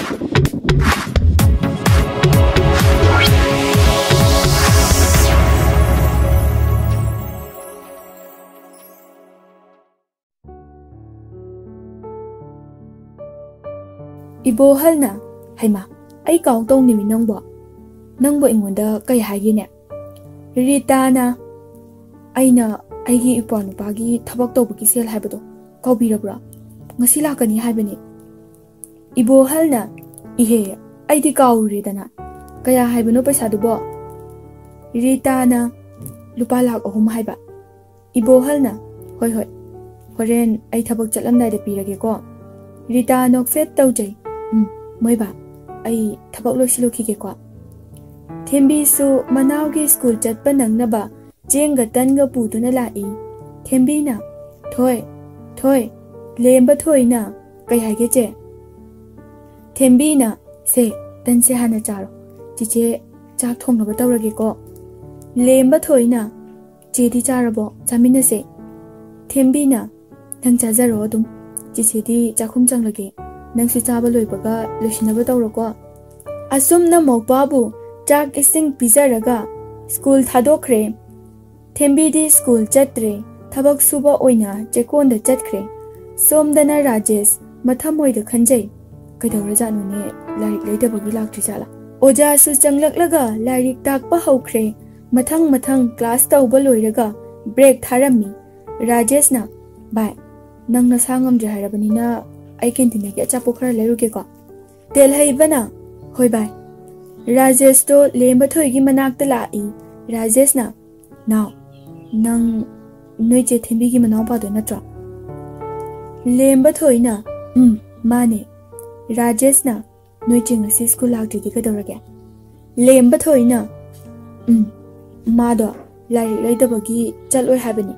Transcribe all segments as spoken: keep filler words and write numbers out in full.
ꯏꯕꯣꯍꯜꯅ, "ꯍꯩꯃꯥ, ꯑꯩ ꯀꯥꯎ ꯇꯧꯅꯤꯃꯤ ꯅꯪꯕꯣ꯫ ꯅꯪꯕꯨ ꯑꯩꯉꯣꯟꯗ ꯀꯩ ꯍꯥꯏꯒꯦꯅꯦ?" ꯔꯤꯇꯥꯅ, "ꯑꯩꯅ ꯑꯩꯒꯤ ꯏꯄ꯭ꯋꯥ ꯅꯨꯄꯥꯒꯤ ꯊꯕꯛ ꯇꯧꯕꯒꯤ ꯁꯦꯜ ꯍꯥꯏꯕꯗꯣ ꯀꯥꯎꯕꯤꯔꯕ꯭ꯔꯣ? ꯉꯁꯤ ꯂꯥꯛꯀꯅꯤ ꯍꯥꯏꯕꯅꯤ꯫" ꯏꯕꯣꯍꯜꯅ, "ꯏꯍꯦ, ꯑꯩꯗꯤ ꯀꯥꯎꯔꯨꯔꯦꯗꯅ꯫ ꯀꯌꯥ ꯍꯥꯏꯕꯅꯣ ꯄꯩꯁꯥꯗꯨꯕꯣ?" ꯔꯤꯇꯥꯅ, "ꯂꯨꯄꯥ ꯂꯥꯈ ꯑꯍꯨꯝ ꯍꯥꯏꯕ꯫" ꯏꯕꯣꯍꯜꯅ, "ꯍꯣꯏ, ꯍꯣꯏ, ꯍꯣꯔꯦꯟ ꯑꯩ ꯊꯕꯛ ꯆꯠꯂꯝꯗꯥꯏꯗ ꯄꯤꯔꯒꯦꯀꯣ꯫" ꯔꯤꯇꯥ ꯅꯣꯛꯐꯦꯠ ꯇꯧꯖꯩ꯫ "ꯎꯝ, ꯃꯣꯏꯕꯥ, ꯑꯩ ꯊꯕꯛ ꯂꯣꯏꯁꯤꯜꯂꯨꯈꯤꯒꯦꯀꯣ꯫" ꯊꯦꯝꯕꯤꯁꯨ ꯃꯅꯥꯎꯒꯤ ꯁ꯭ꯀꯨꯜ ꯆꯠꯄ ꯅꯪꯅꯕ ꯆꯦꯡꯒ ꯇꯟꯒ ꯄꯨꯗꯨꯅ ꯂꯥꯛꯏ꯫ ꯊꯦꯝꯕꯤꯅ, "ꯊꯣꯏ, ꯊꯣꯏ, ꯂꯦꯝꯕ ꯊꯣꯏꯅ ꯀꯩ ꯍꯥꯏꯒꯦ, ꯆꯦ?" ꯊꯦꯝꯕꯤꯅ, "ꯁꯦ, ꯇꯟꯁꯦ ꯍꯥꯟꯅ ꯆꯥꯔꯣ꯫ ꯆꯤꯆꯦ ꯆꯥꯛ ꯊꯣꯡꯅꯕ ꯇꯧꯔꯒꯦꯀꯣ꯫" ꯂꯦꯝꯕ ꯊꯣꯏꯅ, "ꯆꯦꯗꯤ ꯆꯥꯔꯕꯣ? ꯆꯥꯃꯤꯟꯅꯁꯦ꯫" ꯊꯦꯝꯕꯤꯅ, "ꯅꯪ ꯆꯥꯖꯔꯣ ꯑꯗꯨꯝ꯫ ꯆꯤꯆꯦꯗꯤ ꯆꯥꯛꯈꯨꯝ ꯆꯪꯂꯒꯦ꯫ ꯅꯪꯁꯨ ꯆꯥꯕ ꯂꯣꯏꯕꯒ ꯂꯣꯏꯁꯤꯟꯅꯕ ꯇꯧꯔꯣꯀꯣ꯫" ꯑꯁꯨꯝꯅ ꯃꯧꯄꯥꯕꯨ ꯆꯥꯛ ꯏꯁꯤꯡ ꯄꯤꯖꯔꯒ ꯁ꯭ꯀꯨꯜ ꯊꯥꯗꯣꯛꯈ꯭ꯔꯦ꯫ ꯊꯦꯝꯕꯤꯗꯤ ꯁ꯭ꯀꯨꯜ ꯆꯠꯇ꯭ꯔꯦ, ꯊꯕꯛ ꯁꯨꯕ ꯑꯣꯏꯅ ꯆꯦꯛꯀꯣꯟꯗ ꯆꯠꯈ꯭ꯔꯦ꯫ ꯁꯣꯝꯗꯅ ꯔꯥꯖꯦꯁ ꯃꯊꯃꯣꯏꯗ ꯈꯟꯖꯩ, "ꯀꯩꯗꯧꯔꯖꯥꯠꯅꯣꯅꯦ, ꯂꯥꯏꯔꯤꯛ ꯂꯩꯇꯕꯒꯤ ꯂꯥꯛꯇ꯭ꯔꯤꯖꯥꯠꯂꯥ?" ꯑꯣꯖꯥꯁꯨ ꯆꯪꯂꯛꯂꯒ ꯂꯥꯏꯔꯤꯛ ꯇꯥꯛꯄ ꯍꯧꯈ꯭ꯔꯦ꯫ ꯃꯊꯪ ꯃꯊꯪ ꯀ꯭ꯂꯥꯁ ꯇꯧꯕ ꯂꯣꯏꯔꯒ ꯕ꯭ꯔꯦꯛ ꯊꯥꯔꯝꯃꯤ꯫ ꯔꯥꯖꯦꯁꯅ, "ꯚꯥꯏ, ꯅꯪ ꯅꯁꯥ ꯉꯝꯗ꯭ꯔꯦ ꯍꯥꯏꯔꯕꯅꯤꯅ ꯑꯩ ꯀꯦꯟꯇꯤꯟꯗꯒꯤ ꯑꯆꯥꯄꯣꯠ ꯈꯔ ꯂꯩꯔꯨꯒꯦꯀꯣ꯫" ꯇꯦꯜꯍꯩꯕꯅ, "ꯍꯣꯏ ꯚꯥꯏ꯫" ꯔꯥꯖꯦꯁꯇꯣ ꯂꯦꯝꯕ ꯊꯣꯏꯒꯤ ꯃꯅꯥꯛꯇ ꯂꯥꯛꯏ꯫ ꯔꯥꯖꯦꯁꯅ, "ꯅꯥꯎ, ꯅꯪ ꯅꯣꯏ ꯆꯦ ꯊꯦꯝꯕꯤꯒꯤ ꯃꯅꯥꯎꯄꯥꯗꯣ ꯅꯠꯇ꯭ꯔꯣ?" ꯂꯦꯝꯕ ꯊꯣꯏꯅ, "ꯎꯝ, ꯃꯥꯅꯦ꯫" ꯔꯥꯖꯦꯁꯅ, "ꯅꯣꯏ ꯆꯦ ꯉꯁꯤ ꯁ꯭ꯀꯨꯜ ꯂꯥꯛꯇ꯭ꯔꯤꯗꯤ ꯀꯩꯗꯧꯔꯒꯦ?" ꯂꯦꯝꯕ ꯊꯣꯏꯅ, "ꯎꯝ, ꯃꯥꯗꯣ ꯂꯥꯏꯔꯤꯛ ꯂꯩꯇꯕꯒꯤ ꯆꯠꯂꯣꯏ ꯍꯥꯏꯕꯅꯤ꯫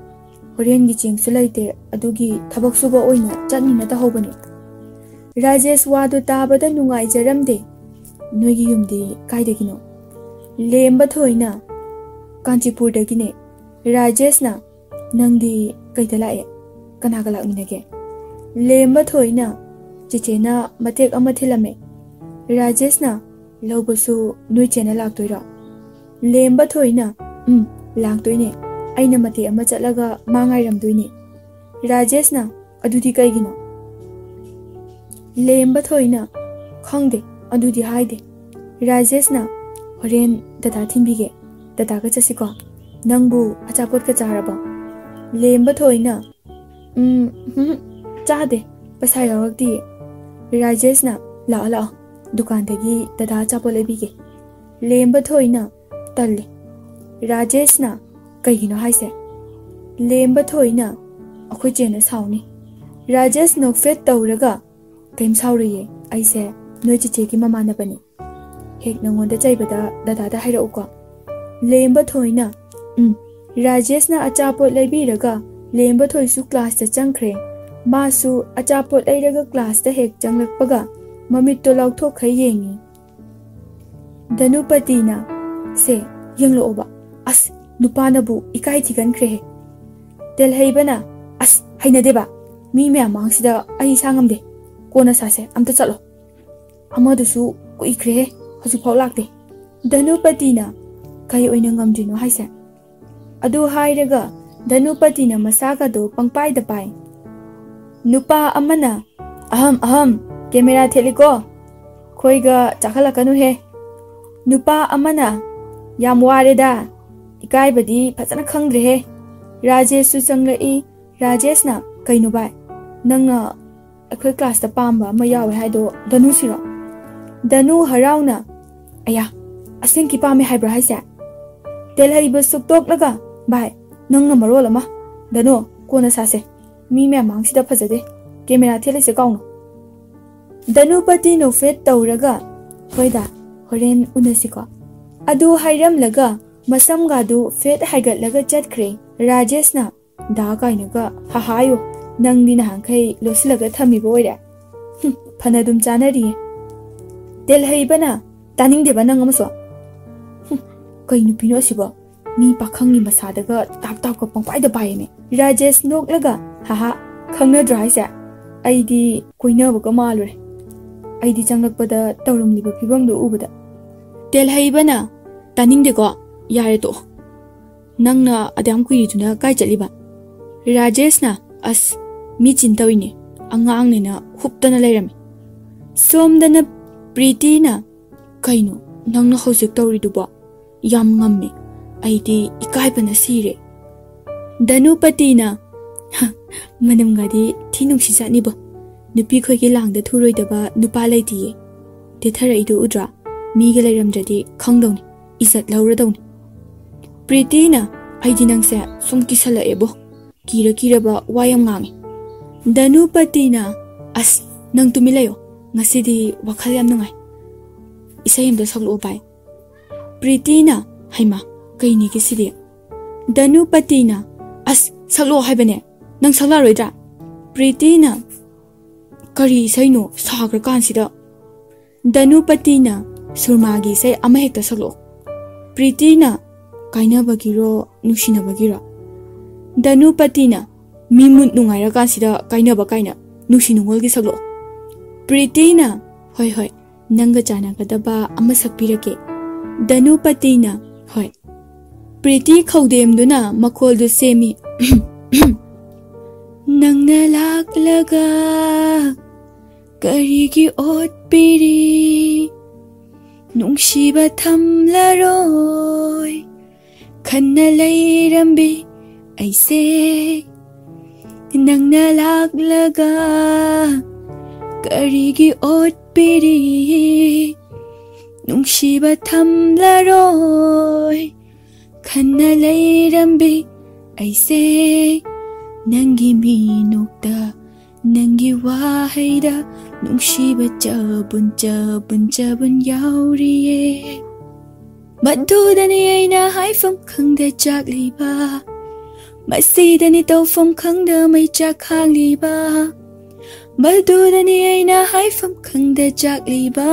ꯍꯣꯔꯦꯟꯒꯤ ꯆꯦꯡꯁꯨ ꯂꯩꯇꯦ, ꯑꯗꯨꯒꯤ ꯊꯕꯛ ꯁꯨꯕ ꯑꯣꯏꯅ ꯆꯠꯅꯤꯅ ꯇꯧꯍꯧꯕꯅꯤ꯫" ꯔꯥꯖꯦꯁ ꯋꯥꯗꯨ ꯇꯥꯕꯗ ꯅꯨꯡꯉꯥꯏꯖꯔꯝꯗꯦ꯫ "ꯅꯣꯏꯒꯤ ꯌꯨꯝꯗꯤ ꯀꯥꯏꯗꯒꯤꯅꯣ?" ꯂꯦꯝꯕ ꯊꯣꯏꯅ, "ꯀꯥꯟꯆꯤꯄꯨꯔꯗꯒꯤꯅꯦ꯫" ꯔꯥꯖꯦꯁꯅ, "ꯅꯪꯗꯤ ꯀꯩꯗ ꯂꯥꯛꯑꯦ? ꯀꯅꯥꯒ ꯂꯥꯛꯃꯤꯟꯅꯒꯦ?" ꯂꯦꯝꯕ ꯊꯣꯏꯅ, "ꯆꯦꯆꯦꯅ ꯃꯇꯦꯛ ꯑꯃ ꯊꯤꯜꯂꯝꯃꯦ, ꯔꯥꯖꯦꯁꯅ, "ꯂꯧꯕꯁꯨ ꯅꯣꯏ ꯆꯦꯅ ꯂꯥꯛꯇꯣꯏꯔꯣ?" ꯂꯦꯝꯕ ꯊꯣꯏꯅ, "ꯎꯝ, ꯂꯥꯛꯇꯣꯏꯅꯦ꯫ ꯑꯩꯅ ꯃꯇꯦꯛ ꯑꯃ ꯆꯠꯂꯒ ꯃꯥ ꯉꯥꯏꯔꯝꯗꯣꯏꯅꯦ꯫" ꯔꯥꯖꯦꯁꯅ, "ꯑꯗꯨꯗꯤ ꯀꯩꯒꯤꯅꯣ?" ꯂꯦꯝꯕ ꯊꯣꯏꯅ, "ꯈꯪꯗꯦ, ꯑꯗꯨꯗꯤ ꯍꯥꯏꯗꯦ꯫" ꯔꯥꯖꯦꯁꯅ, "ꯍꯣꯔꯦꯟ ꯗꯗꯥ ꯊꯤꯟꯕꯤꯒꯦ꯫ ꯗꯗꯥꯒ ꯆꯠꯁꯤꯀꯣ꯫ ꯅꯪꯕꯨ ꯑꯆꯥꯄꯣꯠꯀ ꯆꯥꯔꯕꯣ?" ꯂꯦꯝꯕ ꯊꯣꯏꯅ, "ꯎꯝ, ꯍꯨꯝ, ꯆꯥꯗꯦ꯫ ꯄꯩꯁꯥ ꯌꯥꯎꯔꯛꯇꯤꯌꯦ꯫" ꯔꯥꯖꯦꯁꯅ, "ꯂꯥꯛꯑꯣ, ꯂꯥꯛꯑꯣ, ꯗꯨꯀꯥꯟꯗꯒꯤ ꯗꯗꯥ ꯑꯆꯥꯄꯣꯠ ꯂꯩꯕꯤꯒꯦ꯫" ꯂꯦꯝꯕ ꯊꯣꯏꯅ, "ꯇꯜꯂꯦ꯫" ꯔꯥꯖꯦꯁꯅ, "ꯀꯩꯒꯤꯅꯣ ꯍꯥꯏꯁꯦ?" ꯂꯦꯝꯕ ꯊꯣꯏꯅ, "ꯑꯩꯈꯣꯏ ꯆꯦꯅ ꯁꯥꯎꯅꯤ꯫" ꯔꯥꯖꯦꯁ ꯅꯣꯛꯐꯦꯠ ꯇꯧꯔꯒ, "ꯀꯩꯝ ꯁꯥꯎꯔꯣꯏꯌꯦ, ꯑꯩꯁꯦ ꯅꯣꯏ ꯆꯤꯆꯦꯒꯤ ꯃꯃꯥꯟꯅꯕꯅꯤ꯫ ꯍꯦꯛ ꯅꯉꯣꯟꯗ ꯆꯩꯕꯗ ꯗꯗꯥꯗ ꯍꯥꯏꯔꯛꯎꯀꯣ꯫" ꯂꯦꯝꯕ ꯊꯣꯏꯅ, "ꯎꯝ꯫" ꯔꯥꯖꯦꯁꯅ ꯑꯆꯥꯄꯣꯠ ꯂꯩꯕꯤꯔꯒ ꯂꯦꯝꯕ ꯊꯣꯏꯁꯨ ꯀ꯭ꯂꯥꯁꯇ ꯆꯪꯈ꯭ꯔꯦ꯫ ꯃꯥꯁꯨ ꯑꯆꯥꯄꯣꯠ ꯂꯩꯔꯒ ꯀ꯭ꯂꯥꯁꯇ ꯍꯦꯛ ꯆꯪꯂꯛꯄꯒ ꯃꯃꯤꯠꯇꯣ ꯂꯥꯎꯊꯣꯛꯈꯩ ꯌꯦꯡꯉꯤ꯫ ꯙꯅꯨꯄꯇꯤꯅ, "ꯁꯦ, ꯌꯦꯡꯂꯛꯑꯣꯕ꯫ ꯑꯁ, ꯅꯨꯄꯥꯅꯕꯨ ꯏꯀꯥꯏ ꯊꯤꯒꯟꯈ꯭ꯔꯦꯍꯦ꯫" ꯇꯦꯜꯍꯩꯕꯅ, "ꯑꯁ, ꯍꯩꯅꯗꯦꯕ꯫ ꯃꯤ ꯃꯌꯥꯝ ꯃꯥꯡꯁꯤꯗ ꯑꯩ ꯏꯁꯥ ꯉꯝꯗꯦ꯫ ꯀꯣꯟꯅ ꯁꯥꯁꯦ, ꯑꯝꯇ ꯆꯠꯂꯣ꯫ ꯑꯃꯗꯨꯁꯨ ꯀꯨꯏꯈ꯭ꯔꯦꯍꯦ, ꯍꯧꯖꯤꯛꯐꯥꯎ ꯂꯥꯛꯇꯦ꯫" ꯙꯅꯨꯄꯇꯤꯅ, "ꯀꯩ ꯑꯣꯏꯅ ꯉꯝꯗ꯭ꯔꯤꯅꯣ ꯍꯥꯏꯁꯦ?" ꯑꯗꯨ ꯍꯥꯏꯔꯒ ꯙꯅꯨꯄꯇꯤꯅ ꯃꯁꯥꯒꯗꯣ ꯄꯪꯄꯥꯏꯗ ꯄꯥꯏ꯫ ꯅꯨꯄꯥ ꯑꯃꯅ, "ꯑꯍꯝ, ꯑꯍꯝ, ꯀꯦꯃꯦꯔꯥ ꯊꯦꯠꯂꯤꯀꯣ꯫ ꯑꯩꯈꯣꯏꯒ ꯆꯥꯈꯠꯂꯛꯀꯅꯨꯍꯦ꯫" ꯅꯨꯄꯥ ꯑꯃꯅ, "ꯌꯥꯝ ꯋꯥꯔꯦꯗ, ꯏꯀꯥꯏꯕꯗꯤ ꯐꯖꯅ ꯈꯪꯗ꯭ꯔꯦꯍꯦ꯫" ꯔꯥꯖꯦꯁꯁꯨ ꯆꯪꯂꯛꯏ꯫ ꯔꯥꯖꯦꯁꯅ, "ꯀꯩꯅꯣ ꯚꯥꯏ, ꯅꯪꯅ ꯑꯩꯈꯣꯏ ꯀ꯭ꯂꯥꯁꯇ ꯄꯥꯝꯕ ꯑꯃ ꯌꯥꯎꯋꯦ ꯍꯥꯏꯗꯣ ꯙꯅꯨꯁꯤꯔꯣ?" ꯙꯅꯨ ꯍꯔꯥꯎꯅ, "ꯑꯌꯥ, ꯑꯁꯦꯡꯀꯤ ꯄꯥꯝꯃꯦ ꯍꯥꯏꯕ꯭ꯔꯣ ꯍꯥꯏꯁꯦ?" ꯇꯦꯜꯍꯩꯕ ꯁꯨꯛꯇꯣꯛꯂꯒ, "ꯚꯥꯏ, ꯅꯪꯅ ꯃꯔꯣꯜ ꯑꯃ꯫ ꯙꯅꯨ, ꯀꯣꯟꯅ ꯁꯥꯁꯦ꯫ ꯃꯤ ꯃꯌꯥꯝ ꯃꯥꯡꯁꯤꯗ ꯐꯖꯗꯦ꯫ ꯀꯦꯃꯦꯔꯥ ꯊꯦꯠꯂꯤꯁꯦ ꯀꯥꯎꯅꯣ꯫" ꯙꯅꯨꯄꯇꯤ ꯅꯣꯛꯐꯦꯠ ꯇꯧꯔꯒ, "ꯍꯣꯏꯗ, ꯍꯣꯔꯦꯟ ꯎꯅꯁꯤꯀꯣ꯫" ꯑꯗꯨ ꯍꯥꯏꯔꯝꯂꯒ ꯃꯁꯝꯒꯥꯗꯨ ꯐꯦꯠ ꯍꯥꯏꯒꯠꯂꯒ ꯆꯠꯈ꯭ꯔꯦ꯫ ꯔꯥꯖꯦꯁꯅ, "ꯗꯥ ꯀꯥꯏꯅꯒ ꯍꯥꯍꯥꯌꯣ, ꯅꯪꯗꯤ ꯅꯍꯥꯟꯈꯩ ꯂꯣꯠꯁꯤꯜꯂꯒ ꯊꯝꯃꯤꯕ ꯑꯣꯏꯔꯦ꯫ ꯍꯨꯝ, ꯐꯅ ꯑꯗꯨꯝ ꯆꯥꯅꯔꯤꯌꯦ꯫" ꯇꯦꯜꯍꯩꯕꯅ, "ꯇꯥꯅꯤꯡꯗꯦꯕ ꯅꯪ ꯑꯃꯁꯨ꯫ ꯍꯨꯝ, ꯀꯩ ꯅꯨꯄꯤꯅꯣ ꯑꯁꯤꯕꯣ? ꯃꯤ ꯄꯥꯈꯪꯒꯤ ꯃꯁꯥꯗꯒ ꯇꯥꯞ ꯇꯥꯞꯀ ꯄꯪꯄꯥꯏꯗ ꯄꯥꯏꯌꯦꯅꯦ꯫" ꯔꯥꯖꯦꯁ ꯅꯣꯛꯂꯒ, "ꯍꯥꯍꯥ, ꯈꯪꯅꯗ꯭ꯔꯣ ꯍꯥꯏꯁꯦ? ꯑꯩꯗꯤ ꯀꯣꯏꯅꯕꯒ ꯃꯥꯜꯂꯨꯔꯦ꯫" ꯑꯩꯗꯤ ꯆꯪꯂꯛꯄꯗ ꯇꯧꯔꯝꯂꯤꯕ ꯐꯤꯕꯝꯗꯨ ꯎꯕꯗ꯫ ꯇꯦꯜꯍꯩꯕꯅ, "ꯇꯥꯅꯤꯡꯗꯦꯀꯣ, ꯌꯥꯔꯦ ꯇꯣꯛꯑꯣ꯫ ꯅꯪꯅ ꯑꯗꯨꯌꯥꯝ ꯀꯨꯏꯔꯤꯗꯨꯅ ꯀꯥꯏ ꯆꯠꯂꯤꯕ?" ꯔꯥꯖꯦꯁꯅ, "ꯑꯁ, ꯃꯤ ꯆꯤꯟ ꯇꯧꯏꯅꯦ, ꯑꯉꯥꯡꯅꯦꯅ ꯍꯨꯞꯇꯅ ꯂꯩꯔꯝꯃꯤ꯫" ꯁꯣꯝꯗꯅ ꯄ꯭ꯔꯤꯇꯤꯅ, "ꯀꯩꯅꯣ ꯅꯪꯅ ꯍꯧꯖꯤꯛ ꯇꯧꯔꯤꯗꯨꯕꯣ? ꯌꯥꯝ ꯉꯝꯃꯦ, ꯑꯩꯗꯤ ꯏꯀꯥꯏꯕꯅ ꯁꯤꯔꯦ꯫" ꯗꯅꯨꯄꯇꯤꯅ, "ꯍ, ꯃꯅꯝꯒꯗꯤ ꯊꯤ ꯅꯨꯡꯁꯤꯖꯥꯠꯅꯤꯕꯣ꯫ ꯅꯨꯄꯤꯈꯣꯏꯒꯤ ꯂꯥꯡꯗ ꯊꯨꯔꯣꯏꯗꯕ ꯅꯨꯄꯥ ꯂꯩꯇꯤꯌꯦ꯫ ꯇꯦꯊꯔꯛꯏꯗꯨ ꯎꯗ꯭ꯔꯥ? ꯃꯤꯒ ꯂꯩꯔꯝꯗ꯭ꯔꯗꯤ ꯈꯪꯗꯧꯅꯤ, ꯏꯖꯠ ꯂꯧꯔꯗꯧꯅꯤ꯫" ꯄ꯭ꯔꯤꯇꯤꯅ, "ꯑꯩꯗꯤ ꯅꯪꯁꯦ ꯁꯨꯝ ꯀꯤꯁꯜꯂꯛꯑꯦꯕꯣ꯫ ꯀꯤꯔ ꯀꯤꯔꯕ ꯋꯥ ꯌꯥꯝ ꯉꯥꯡꯉꯦ꯫" ꯗꯅꯨꯄꯇꯤꯅ, "ꯑꯁ, ꯅꯪ ꯇꯨꯃꯤꯟ ꯂꯩꯌꯣ, ꯉꯁꯤꯗꯤ ꯋꯥꯈꯜ ꯌꯥꯝ ꯅꯨꯡꯉꯥꯏ꯫ ꯏꯁꯩ ꯑꯝꯇ ꯁꯛꯂꯛꯑꯣ ꯚꯥꯏ꯫" ꯄ꯭ꯔꯤꯇꯤꯅ, "ꯍꯩꯃꯥ, ꯀꯩꯅꯦꯒꯦ ꯁꯤꯗꯤ?" ꯗꯅꯨꯄꯇꯤꯅ, "ꯑꯁ, ꯁꯛꯂꯛꯑꯣ ꯍꯥꯏꯕꯅꯦ, ꯅꯪ ꯁꯛꯂꯛꯑꯔꯣꯏꯗ꯭ꯔꯥ?" ꯄ꯭ꯔꯤꯇꯤꯅ, "ꯀꯔꯤ ꯏꯁꯩꯅꯣ ꯁꯥꯈ꯭ꯔꯀꯥꯟꯁꯤꯗ?" ꯗꯅꯨꯄꯇꯤꯅ, "ꯁꯨꯔꯃꯥꯒꯤ ꯏꯁꯩ ꯑꯃꯍꯦꯛꯇ ꯁꯛꯂꯛꯑꯣ꯫" ꯄ꯭ꯔꯤꯇꯤꯅ, "ꯀꯥꯏꯅꯕꯒꯤꯔꯣ, ꯅꯨꯡꯁꯤꯅꯕꯒꯤꯔꯣ?" ꯗꯅꯨꯄꯇꯤꯅ, "ꯃꯤ ꯃꯨꯠ ꯅꯨꯡꯉꯥꯏꯔꯀꯥꯟꯁꯤꯗ ꯀꯥꯏꯅꯕ ꯀꯥꯏꯅ, ꯅꯨꯡꯁꯤ ꯅꯨꯡꯉꯣꯜꯒꯤ ꯁꯛꯂꯛꯑꯣ꯫" ꯄ꯭ꯔꯤꯇꯤꯅ, "ꯍꯣꯏ ꯍꯣꯏ, ꯅꯪꯒ ꯆꯥꯟꯅꯒꯗꯕ ꯑꯃ ꯁꯛꯄꯤꯔꯛꯀꯦ꯫" ꯗꯅꯨꯄꯇꯤꯅ, "ꯍꯣꯏ꯫" ꯄ꯭ꯔꯤꯇꯤ ꯈꯧꯗꯦꯝꯗꯨꯅ ꯃꯈꯣꯜꯗꯨ ꯁꯦꯝꯃꯤ꯫ "ꯅꯪꯅ ꯂꯥꯛꯂꯒ ꯀꯔꯤꯒꯤ ꯑꯣꯠꯄꯤꯔꯤ? ꯅꯨꯡꯁꯤꯕ ꯊꯝꯂꯔꯣꯏ ꯈꯟꯅ ꯂꯩꯔꯝꯕꯤ ꯑꯩꯁꯦ꯫ ꯅꯪꯅ ꯂꯥꯛꯂꯒ ꯀꯔꯤꯒꯤ ꯑꯣꯠꯄꯤꯔꯤ? ꯅꯨꯡꯁꯤꯕ ꯊꯝꯂꯔꯣꯏ ꯈꯟꯅ ꯂꯩꯔꯝꯕꯤ ꯑꯩꯁꯦ꯫ ꯅꯪꯒꯤ ꯃꯤꯅꯣꯛꯇ, ꯅꯪꯒꯤ ꯋꯥꯍꯩꯗ ꯅꯨꯡꯁꯤꯕ ꯆꯕꯨꯟ ꯆꯕꯨꯟ ꯆꯕꯨꯟ ꯌꯥꯎꯔꯤꯌꯦ꯫ ꯃꯗꯨꯗꯅꯤ ꯑꯩꯅ ꯍꯥꯏꯐꯝ ꯈꯪꯗ ꯆꯥꯛꯂꯤꯕ, ꯃꯁꯤꯗꯅꯤ ꯇꯧꯐꯝ ꯈꯪꯗ ꯃꯩꯆꯥꯛ ꯈꯥꯡꯂꯤꯕ꯫ ꯃꯗꯨꯗꯅꯤ ꯑꯩꯅ ꯍꯥꯏꯐꯝ ꯈꯪꯗ ꯆꯥꯛꯂꯤꯕ,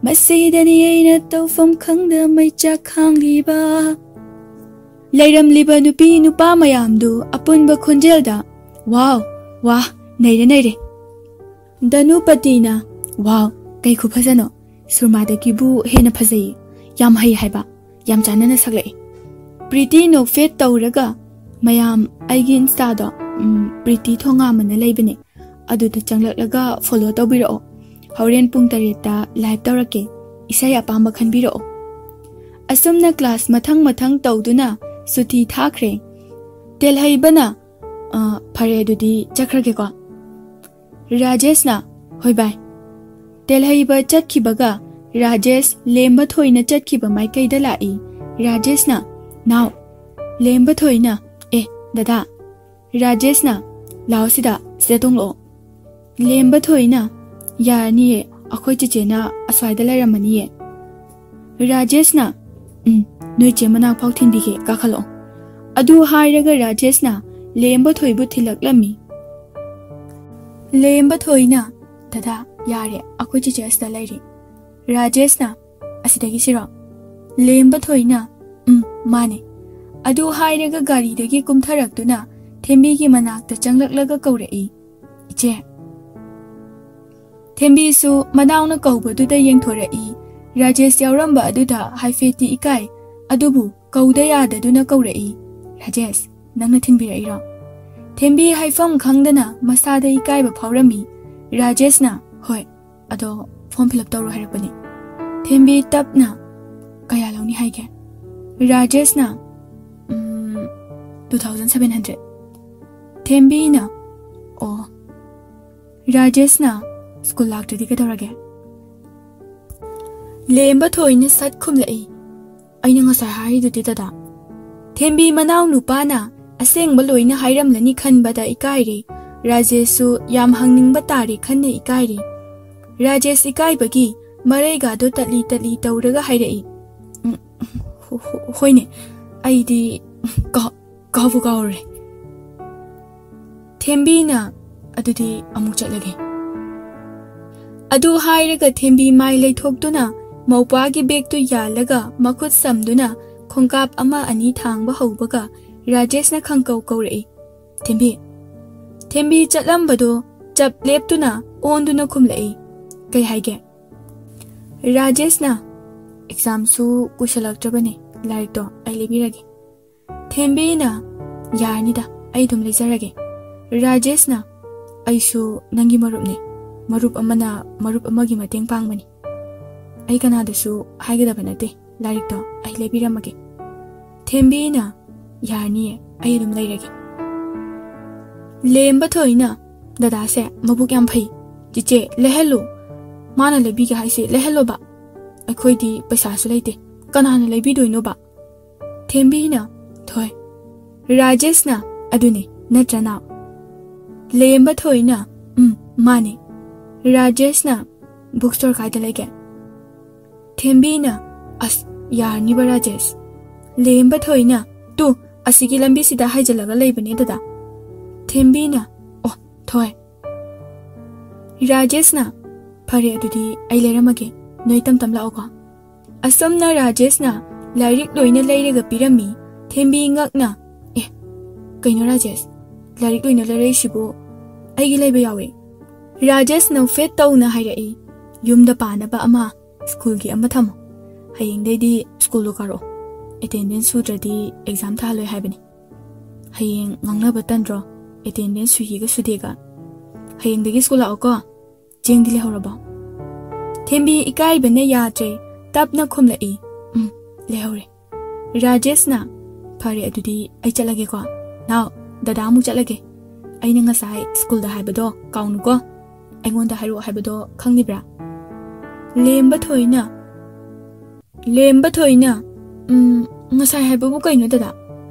ꯃꯁꯤꯗꯅꯤ ꯑꯩꯅ ꯇꯧꯐꯝ ꯈꯪꯗ ꯃꯩꯆꯥꯛ ꯈꯥꯡꯂꯤꯕ꯫" ꯂꯩꯔꯝꯂꯤꯕ ꯅꯨꯄꯤ ꯅꯨꯄꯥ ꯃꯌꯥꯝꯗꯨ ꯑꯄꯨꯟꯕ ꯈꯣꯟꯖꯦꯜꯗ, "ꯋꯥꯎ, ꯋꯥ, ꯅꯩꯔꯦ, ꯅꯩꯔꯦ꯫" ꯗꯅꯨꯄꯇꯤꯅ, "ꯋꯥꯎ, ꯀꯩ ꯈꯨꯐꯖꯅꯣ! ꯁꯨꯔꯃꯥꯗꯒꯤꯕꯨ ꯍꯦꯟꯅ ꯐꯖꯩꯌꯦ꯫ ꯌꯥꯝ ꯍꯩ ꯍꯥꯏꯕ, ꯌꯥꯝ ꯆꯥꯟꯅꯅ ꯁꯛꯂꯛꯑꯦ꯫ ꯄ꯭ꯔꯤꯇꯤ ꯅꯣꯛꯐꯦꯠ ꯇꯧꯔꯒ ꯃꯌꯥꯝ ꯑꯩꯒꯤ ꯏꯟꯁꯇꯥꯗꯣ, ꯎꯝ, ꯄ꯭ꯔꯤꯇꯤ ꯊꯣꯉꯥꯝ ꯑꯅ ꯂꯩꯕꯅꯦ, ꯑꯗꯨꯗ ꯆꯪꯂꯛꯂꯒ ꯐꯣꯂꯣ ꯇꯧꯕꯤꯔꯛꯑꯣ꯫ ꯍꯣꯔꯦꯟ ꯄꯨꯡ ꯇꯔꯦꯠꯇ ꯂꯥꯏꯚ ꯇꯧꯔꯛꯀꯦ꯫ ꯏꯁꯩ ꯑꯄꯥꯝꯕ ꯈꯟꯕꯤꯔꯛꯑꯣ"꯫ ꯑꯁꯨꯝꯅ ꯀ꯭ꯂꯥꯁ ꯃꯊꯪ ꯃꯊꯪ ꯇꯧꯗꯨꯅ ꯁꯨꯇꯤ ꯊꯥꯈ꯭ꯔꯦ꯫ ꯇꯦꯜꯍꯩꯕꯅ, "ꯑ, ꯐꯔꯦ, ꯑꯗꯨꯗꯤ ꯆꯠꯈ꯭ꯔꯒꯦꯀꯣ"꯫ ꯔꯥꯖꯦꯁꯅ, "ꯍꯣꯏ ꯕꯥꯏ"꯫ ꯇꯦꯜꯍꯩꯕ ꯆꯠꯈꯤꯕꯒ ꯔꯥꯖꯦꯁ ꯂꯦꯝꯕ ꯊꯣꯏꯅ ꯆꯠꯈꯤꯕ ꯃꯥꯏꯀꯩꯗ ꯂꯥꯛꯏ꯫ ꯔꯥꯖꯦꯁꯅ, "ꯅꯥꯎ"꯫ ꯂꯦꯝꯕ ꯊꯣꯏꯅ, "ꯑꯦ, ꯗꯗꯥ"꯫ ꯔꯥꯖꯦꯁꯅ, "ꯂꯥꯛꯑꯣ ꯁꯤꯗ, ꯁꯤꯗ ꯇꯣꯡꯂꯛꯑꯣ"꯫ ꯂꯦꯝꯕ ꯊꯣꯏꯅ, "ꯌꯥꯔꯅꯤꯌꯦ, ꯑꯩꯈꯣꯏ ꯆꯦꯆꯦꯅ ꯑꯁ꯭ꯋꯥꯏꯗ ꯂꯩꯔꯝꯃꯅꯤꯌꯦ"꯫ ꯔꯥꯖꯦꯁꯅ, "ꯎꯝ, ꯅꯣꯏ ꯆꯦ ꯃꯅꯥꯛ ꯐꯥꯎ ꯊꯤꯟꯕꯤꯒꯦ, ꯀꯥꯈꯠꯂꯛꯑꯣ"꯫ ꯑꯗꯨ ꯍꯥꯏꯔꯒ ꯔꯥꯖꯦꯁꯅ ꯂꯦꯝꯕ ꯊꯣꯏꯕꯨ ꯊꯤꯜꯂꯛꯂꯝꯃꯤ꯫ ꯂꯦꯝꯕ ꯊꯣꯏꯅ, "ꯗꯗꯥ, ꯌꯥꯔꯦ, ꯑꯩꯈꯣꯏ ꯆꯦꯆꯦ ꯑꯁꯤꯗ ꯂꯩꯔꯤ"꯫ ꯔꯥꯖꯦꯁꯅ, "ꯑꯁꯤꯗꯒꯤ ꯁꯤꯔꯣ?" ꯂꯦꯝꯕ ꯊꯣꯏꯅ, "ꯎꯝ, ꯃꯥꯅꯦ"꯫ ꯑꯗꯨ ꯍꯥꯏꯔꯒ ꯒꯥꯔꯤꯗꯒꯤ ꯀꯨꯝꯊꯔꯛꯇꯨꯅ ꯊꯦꯝꯕꯤꯒꯤ ꯃꯅꯥꯛꯇ ꯆꯪꯂꯛꯂꯒ ꯀꯧꯔꯛꯏ, "ꯏꯆꯦ"꯫ ꯊꯦꯝꯕꯤꯁꯨ ꯃꯅꯥꯎꯅ ꯀꯧꯕꯗꯨꯗ ꯌꯦꯡꯊꯣꯔꯛꯏ꯫ ꯔꯥꯖꯦꯁ ꯌꯥꯎꯔꯝꯕ ꯑꯗꯨꯗ ꯍꯥꯏꯐꯦꯠꯇꯤ ꯏꯀꯥꯏ, ꯑꯗꯨꯕꯨ ꯀꯧꯗ ꯌꯥꯗꯗꯨꯅ ꯀꯧꯔꯛꯏ, "ꯔꯥꯖꯦꯁ, ꯅꯪꯅ ꯊꯤꯟꯕꯤꯔꯛꯏꯔꯣ?" ꯊꯦꯝꯕꯤ ꯍꯥꯏꯐꯝ ꯈꯪꯗꯅ ꯃꯁꯥꯗ ꯏꯀꯥꯏꯕ ꯐꯥꯎꯔꯝꯃꯤ꯫ ꯔꯥꯖꯦꯁꯅ, "ꯍꯣꯏ, ꯑꯗꯣ ꯐꯣꯔꯝ ꯐꯤꯜ ꯑꯞ ꯇꯧꯔꯣ ꯍꯥꯏꯔꯛꯄꯅꯦ"꯫ ꯊꯦꯝꯕꯤ ꯇꯞꯅ, "ꯀꯌꯥ ꯂꯧꯅꯤ ꯍꯥꯏꯒꯦ?" ꯔꯥꯖꯦꯁꯅ, "ꯎꯝ, two thousand seven hundred"꯫ ꯊꯦꯝꯕꯤꯅ, "ꯑꯣ"꯫ ꯔꯥꯖꯦꯁꯅ, "ꯁ꯭ꯀꯨꯜ ꯂꯥꯛꯇ꯭ꯔꯗꯤ ꯀꯩꯗꯧꯔꯒꯦ?" ꯂꯦꯝꯕ ꯊꯣꯏꯅ ꯁꯠ ꯈꯨꯝꯂꯛꯏ, "ꯑꯩꯅ ꯉꯁꯥꯏ ꯍꯥꯏꯔꯤꯗꯨꯗꯤ, ꯗꯗꯥ"꯫ ꯊꯦꯝꯕꯤ ꯃꯅꯥꯎ ꯅꯨꯄꯥꯅ ꯑꯁꯦꯡꯕ ꯂꯣꯏꯅ ꯍꯥꯏꯔꯝꯂꯅꯤ ꯈꯟꯕꯗ ꯏꯀꯥꯏꯔꯦ꯫ ꯔꯥꯖꯦꯁꯁꯨ ꯌꯥꯝ ꯍꯪꯅꯤꯡꯕ ꯇꯥꯔꯦ ꯈꯟꯅ ꯏꯀꯥꯏꯔꯦ꯫ ꯔꯥꯖꯦꯁ ꯏꯀꯥꯏꯕꯒꯤ ꯃꯔꯩꯒꯗꯣ ꯇꯠꯂꯤ ꯇꯠꯂꯤ ꯇꯧꯔꯒ ꯍꯥꯏꯔꯛꯏ, "ꯎꯝ, ꯍꯣ-, ꯍꯣ-, ꯍꯣꯏꯅꯦ, ꯑꯩꯗꯤ ꯀꯥꯎ-, ꯀꯥꯎꯕꯨ ꯀꯥꯎꯔꯦ"꯫ ꯊꯦꯝꯕꯤꯅ, "ꯑꯗꯨꯗꯤ ꯑꯃꯨꯛ ꯆꯠꯂꯒꯦ"꯫ ꯑꯗꯨ ꯍꯥꯏꯔꯒ ꯊꯦꯝꯕꯤ ꯃꯥꯏ ꯂꯩꯊꯣꯛꯇꯨꯅ ꯃꯧꯄ꯭ꯋꯥꯒꯤ ꯕꯦꯒꯇꯨ ꯌꯥꯜꯂꯒ ꯃꯈꯨꯠ ꯁꯝꯗꯨꯅ ꯈꯣꯡꯀꯥꯞ ꯑꯃ ꯑꯅꯤ ꯊꯥꯡꯕ ꯍꯧꯕꯒ ꯔꯥꯖꯦꯁꯅ ꯈꯪꯀꯧ ꯀꯧꯔꯛꯏ, "ꯊꯦꯝꯕꯤ"꯫ ꯊꯦꯝꯕꯤ ꯆꯠꯂꯝꯕꯗꯨ ꯆꯞ ꯂꯦꯞꯇꯨꯅ ꯑꯣꯟꯗꯨꯅ ꯈꯨꯝꯂꯛꯏ, ꯀꯩ ꯍꯥꯏꯒꯦ? ꯔꯥꯖꯦꯁꯅ, "ꯑꯦꯛꯖꯥꯝꯁꯨ ꯀꯨꯏꯁꯜꯂꯛꯇ꯭ꯔꯕꯅꯦ, ꯂꯥꯏꯔꯤꯛꯇꯣ ꯑꯩ ꯂꯩꯕꯤꯔꯒꯦ꯫" ꯊꯦꯝꯕꯤꯅ, "ꯌꯥꯔꯅꯤꯗ, ꯑꯩ ꯑꯗꯨꯝ ꯂꯩꯖꯔꯒꯦ꯫" ꯔꯥꯖꯦꯁꯅ, "ꯑꯩꯁꯨ ꯅꯪꯒꯤ ꯃꯔꯨꯞꯅꯤ꯫ ꯃꯔꯨꯞ ꯑꯃꯅ ꯃꯔꯨꯞ ꯑꯃꯒꯤ ꯃꯇꯦꯡ ꯄꯥꯡꯕꯅꯤ꯫ ꯑꯩ ꯀꯅꯥꯗꯁꯨ ꯍꯥꯏꯒꯗꯕ ꯅꯠꯇꯦ, ꯂꯥꯏꯔꯤꯛꯇꯣ ꯑꯩ ꯂꯩꯕꯤꯔꯝꯃꯒꯦ꯫" ꯊꯦꯝꯕꯤꯅ, "ꯌꯥꯔꯅꯤꯌꯦ, ꯑꯩ ꯑꯗꯨꯝ ꯂꯩꯔꯒꯦ꯫" ꯂꯦꯝꯕ ꯊꯣꯏꯅ, "ꯗꯗꯥꯁꯦ ꯃꯕꯨꯛ ꯌꯥꯝ ꯐꯩ꯫ ꯆꯤꯆꯦ, ꯂꯩꯍꯜꯂꯨ꯫ ꯃꯥꯅ ꯂꯩꯕꯤꯒꯦ ꯍꯥꯏꯁꯦ ꯂꯩꯍꯜꯂꯣꯕ꯫ ꯑꯩꯈꯣꯏꯗꯤ ꯄꯩꯁꯥꯁꯨ ꯂꯩꯇꯦ꯫ ꯀꯅꯥꯅ ꯂꯩꯕꯤꯗꯣꯏꯅꯣꯕ?" ꯊꯦꯝꯕꯤꯅ, "ꯊꯣꯏ, ꯔꯥꯖꯦꯁꯅ ꯑꯗꯨꯅꯤ, ꯅꯠꯇ꯭ꯔꯅ?" ꯂꯦꯝꯕ ꯊꯣꯏꯅ, "ꯎꯝ, ꯃꯥꯅꯦ꯫ ꯔꯥꯖꯦꯁꯅ ꯕꯨꯛ ꯁ꯭ꯇꯣꯔ ꯀꯥꯏꯗ ꯂꯩꯒꯦ?" ꯊꯦꯝꯕꯤꯅ, "ꯑꯁ, ꯌꯥꯔꯅꯤꯕ ꯔꯥꯖꯦꯁ꯫" ꯂꯦꯝꯕ ꯊꯣꯏꯅ, "ꯇꯨ, ꯑꯁꯤꯒꯤ ꯂꯝꯕꯤꯁꯤꯗ ꯍꯥꯏꯖꯤꯜꯂꯒ ꯂꯩꯕꯅꯦ ꯗꯗꯥ꯫" ꯊꯦꯝꯕꯤꯅ, "ꯑꯣ, ꯊꯣꯏ꯫" ꯔꯥꯖꯦꯁꯅ, "ꯐꯔꯦ, ꯑꯗꯨꯗꯤ ꯑꯩ ꯂꯩꯔꯝꯃꯒꯦ, ꯅꯣꯏ ꯇꯝ ꯇꯝ ꯂꯥꯛꯑꯣꯀꯣ꯫" ꯑꯁꯨꯝꯅ ꯔꯥꯖꯦꯁꯅ ꯂꯥꯏꯔꯤꯛ ꯂꯣꯏꯅ ꯂꯩꯔꯒ ꯄꯤꯔꯝꯃꯤ꯫ ꯊꯦꯝꯕꯤ ꯉꯛꯅ, "ꯑꯦ, ꯀꯩꯅꯣ ꯔꯥꯖꯦꯁ, ꯂꯥꯏꯔꯤꯛ ꯂꯣꯏꯅ ꯂꯩꯔꯛꯏꯁꯤꯕꯨ?" "ꯑꯩꯒꯤ ꯂꯩꯕ ꯌꯥꯎꯋꯦ꯫" ꯔꯥꯖꯦꯁ ꯅꯧꯐꯦꯠ ꯇꯧꯅ ꯍꯥꯏꯔꯛꯏ, "ꯌꯨꯝꯗ ꯄꯥꯅꯕ ꯑꯃ, ꯁ꯭ꯀꯨꯜꯒꯤ ꯑꯃ ꯊꯝꯃꯣ꯫ ꯍꯌꯦꯡꯗꯩꯗꯤ ꯁ꯭ꯀꯨꯜꯗꯣ ꯀꯥꯔꯛꯑꯣ꯫ ꯑꯦꯇꯦꯟꯗꯦꯟꯁ ꯁꯨꯗ꯭ꯔꯗꯤ ꯑꯦꯛꯖꯥꯝ ꯊꯥꯍꯜꯂꯣꯏ ꯍꯥꯏꯕꯅꯤ꯫ ꯍꯌꯦꯡ ꯉꯥꯡꯅꯕ ꯇꯟꯗ꯭ꯔꯣ, ꯑꯦꯇꯦꯟꯗꯦꯟꯁ ꯁꯨꯏꯒ ꯁꯨꯗꯦꯒ? ꯍꯌꯦꯡꯗꯒꯤ ꯁ꯭ꯀꯨꯜ ꯂꯥꯛꯑꯣꯀꯣ꯫ ꯆꯦꯡꯗꯤ ꯂꯩꯍꯧꯔꯕꯣ?" ꯊꯦꯝꯕꯤ ꯏꯀꯥꯏꯕꯅ ꯌꯥꯗ꯭ꯔꯦ, ꯇꯞꯅ ꯈꯨꯝꯂꯛꯏ, "ꯎꯝ, ꯂꯩꯍꯧꯔꯦ꯫" ꯔꯥꯖꯦꯁꯅ, "ꯐꯔꯦ, ꯑꯗꯨꯗꯤ ꯑꯩ ꯆꯠꯂꯒꯦꯀꯣ꯫ ꯅꯥꯎ, ꯗꯗꯥ ꯑꯃꯨꯛ ꯆꯠꯂꯒꯦ꯫ ꯑꯩꯅ ꯉꯁꯥꯏ ꯁ꯭ꯀꯨꯜꯗ ꯍꯥꯏꯕꯗꯣ ꯀꯥꯎꯅꯨꯀꯣ꯫ ꯑꯩꯉꯣꯟꯗ ꯍꯥꯏꯔꯛꯑꯣ ꯍꯥꯏꯕꯗꯣ ꯈꯪꯂꯤꯕ꯭ꯔꯥ?" ꯂꯦꯝꯕ ꯊꯣꯏꯅ, ꯂꯦꯝꯕ ꯊꯣꯏꯅ, "ꯎꯝ, ꯉꯁꯥꯏ ꯍꯥꯏꯕꯕꯨ ꯀꯩꯅꯣ ꯗꯗꯥ?"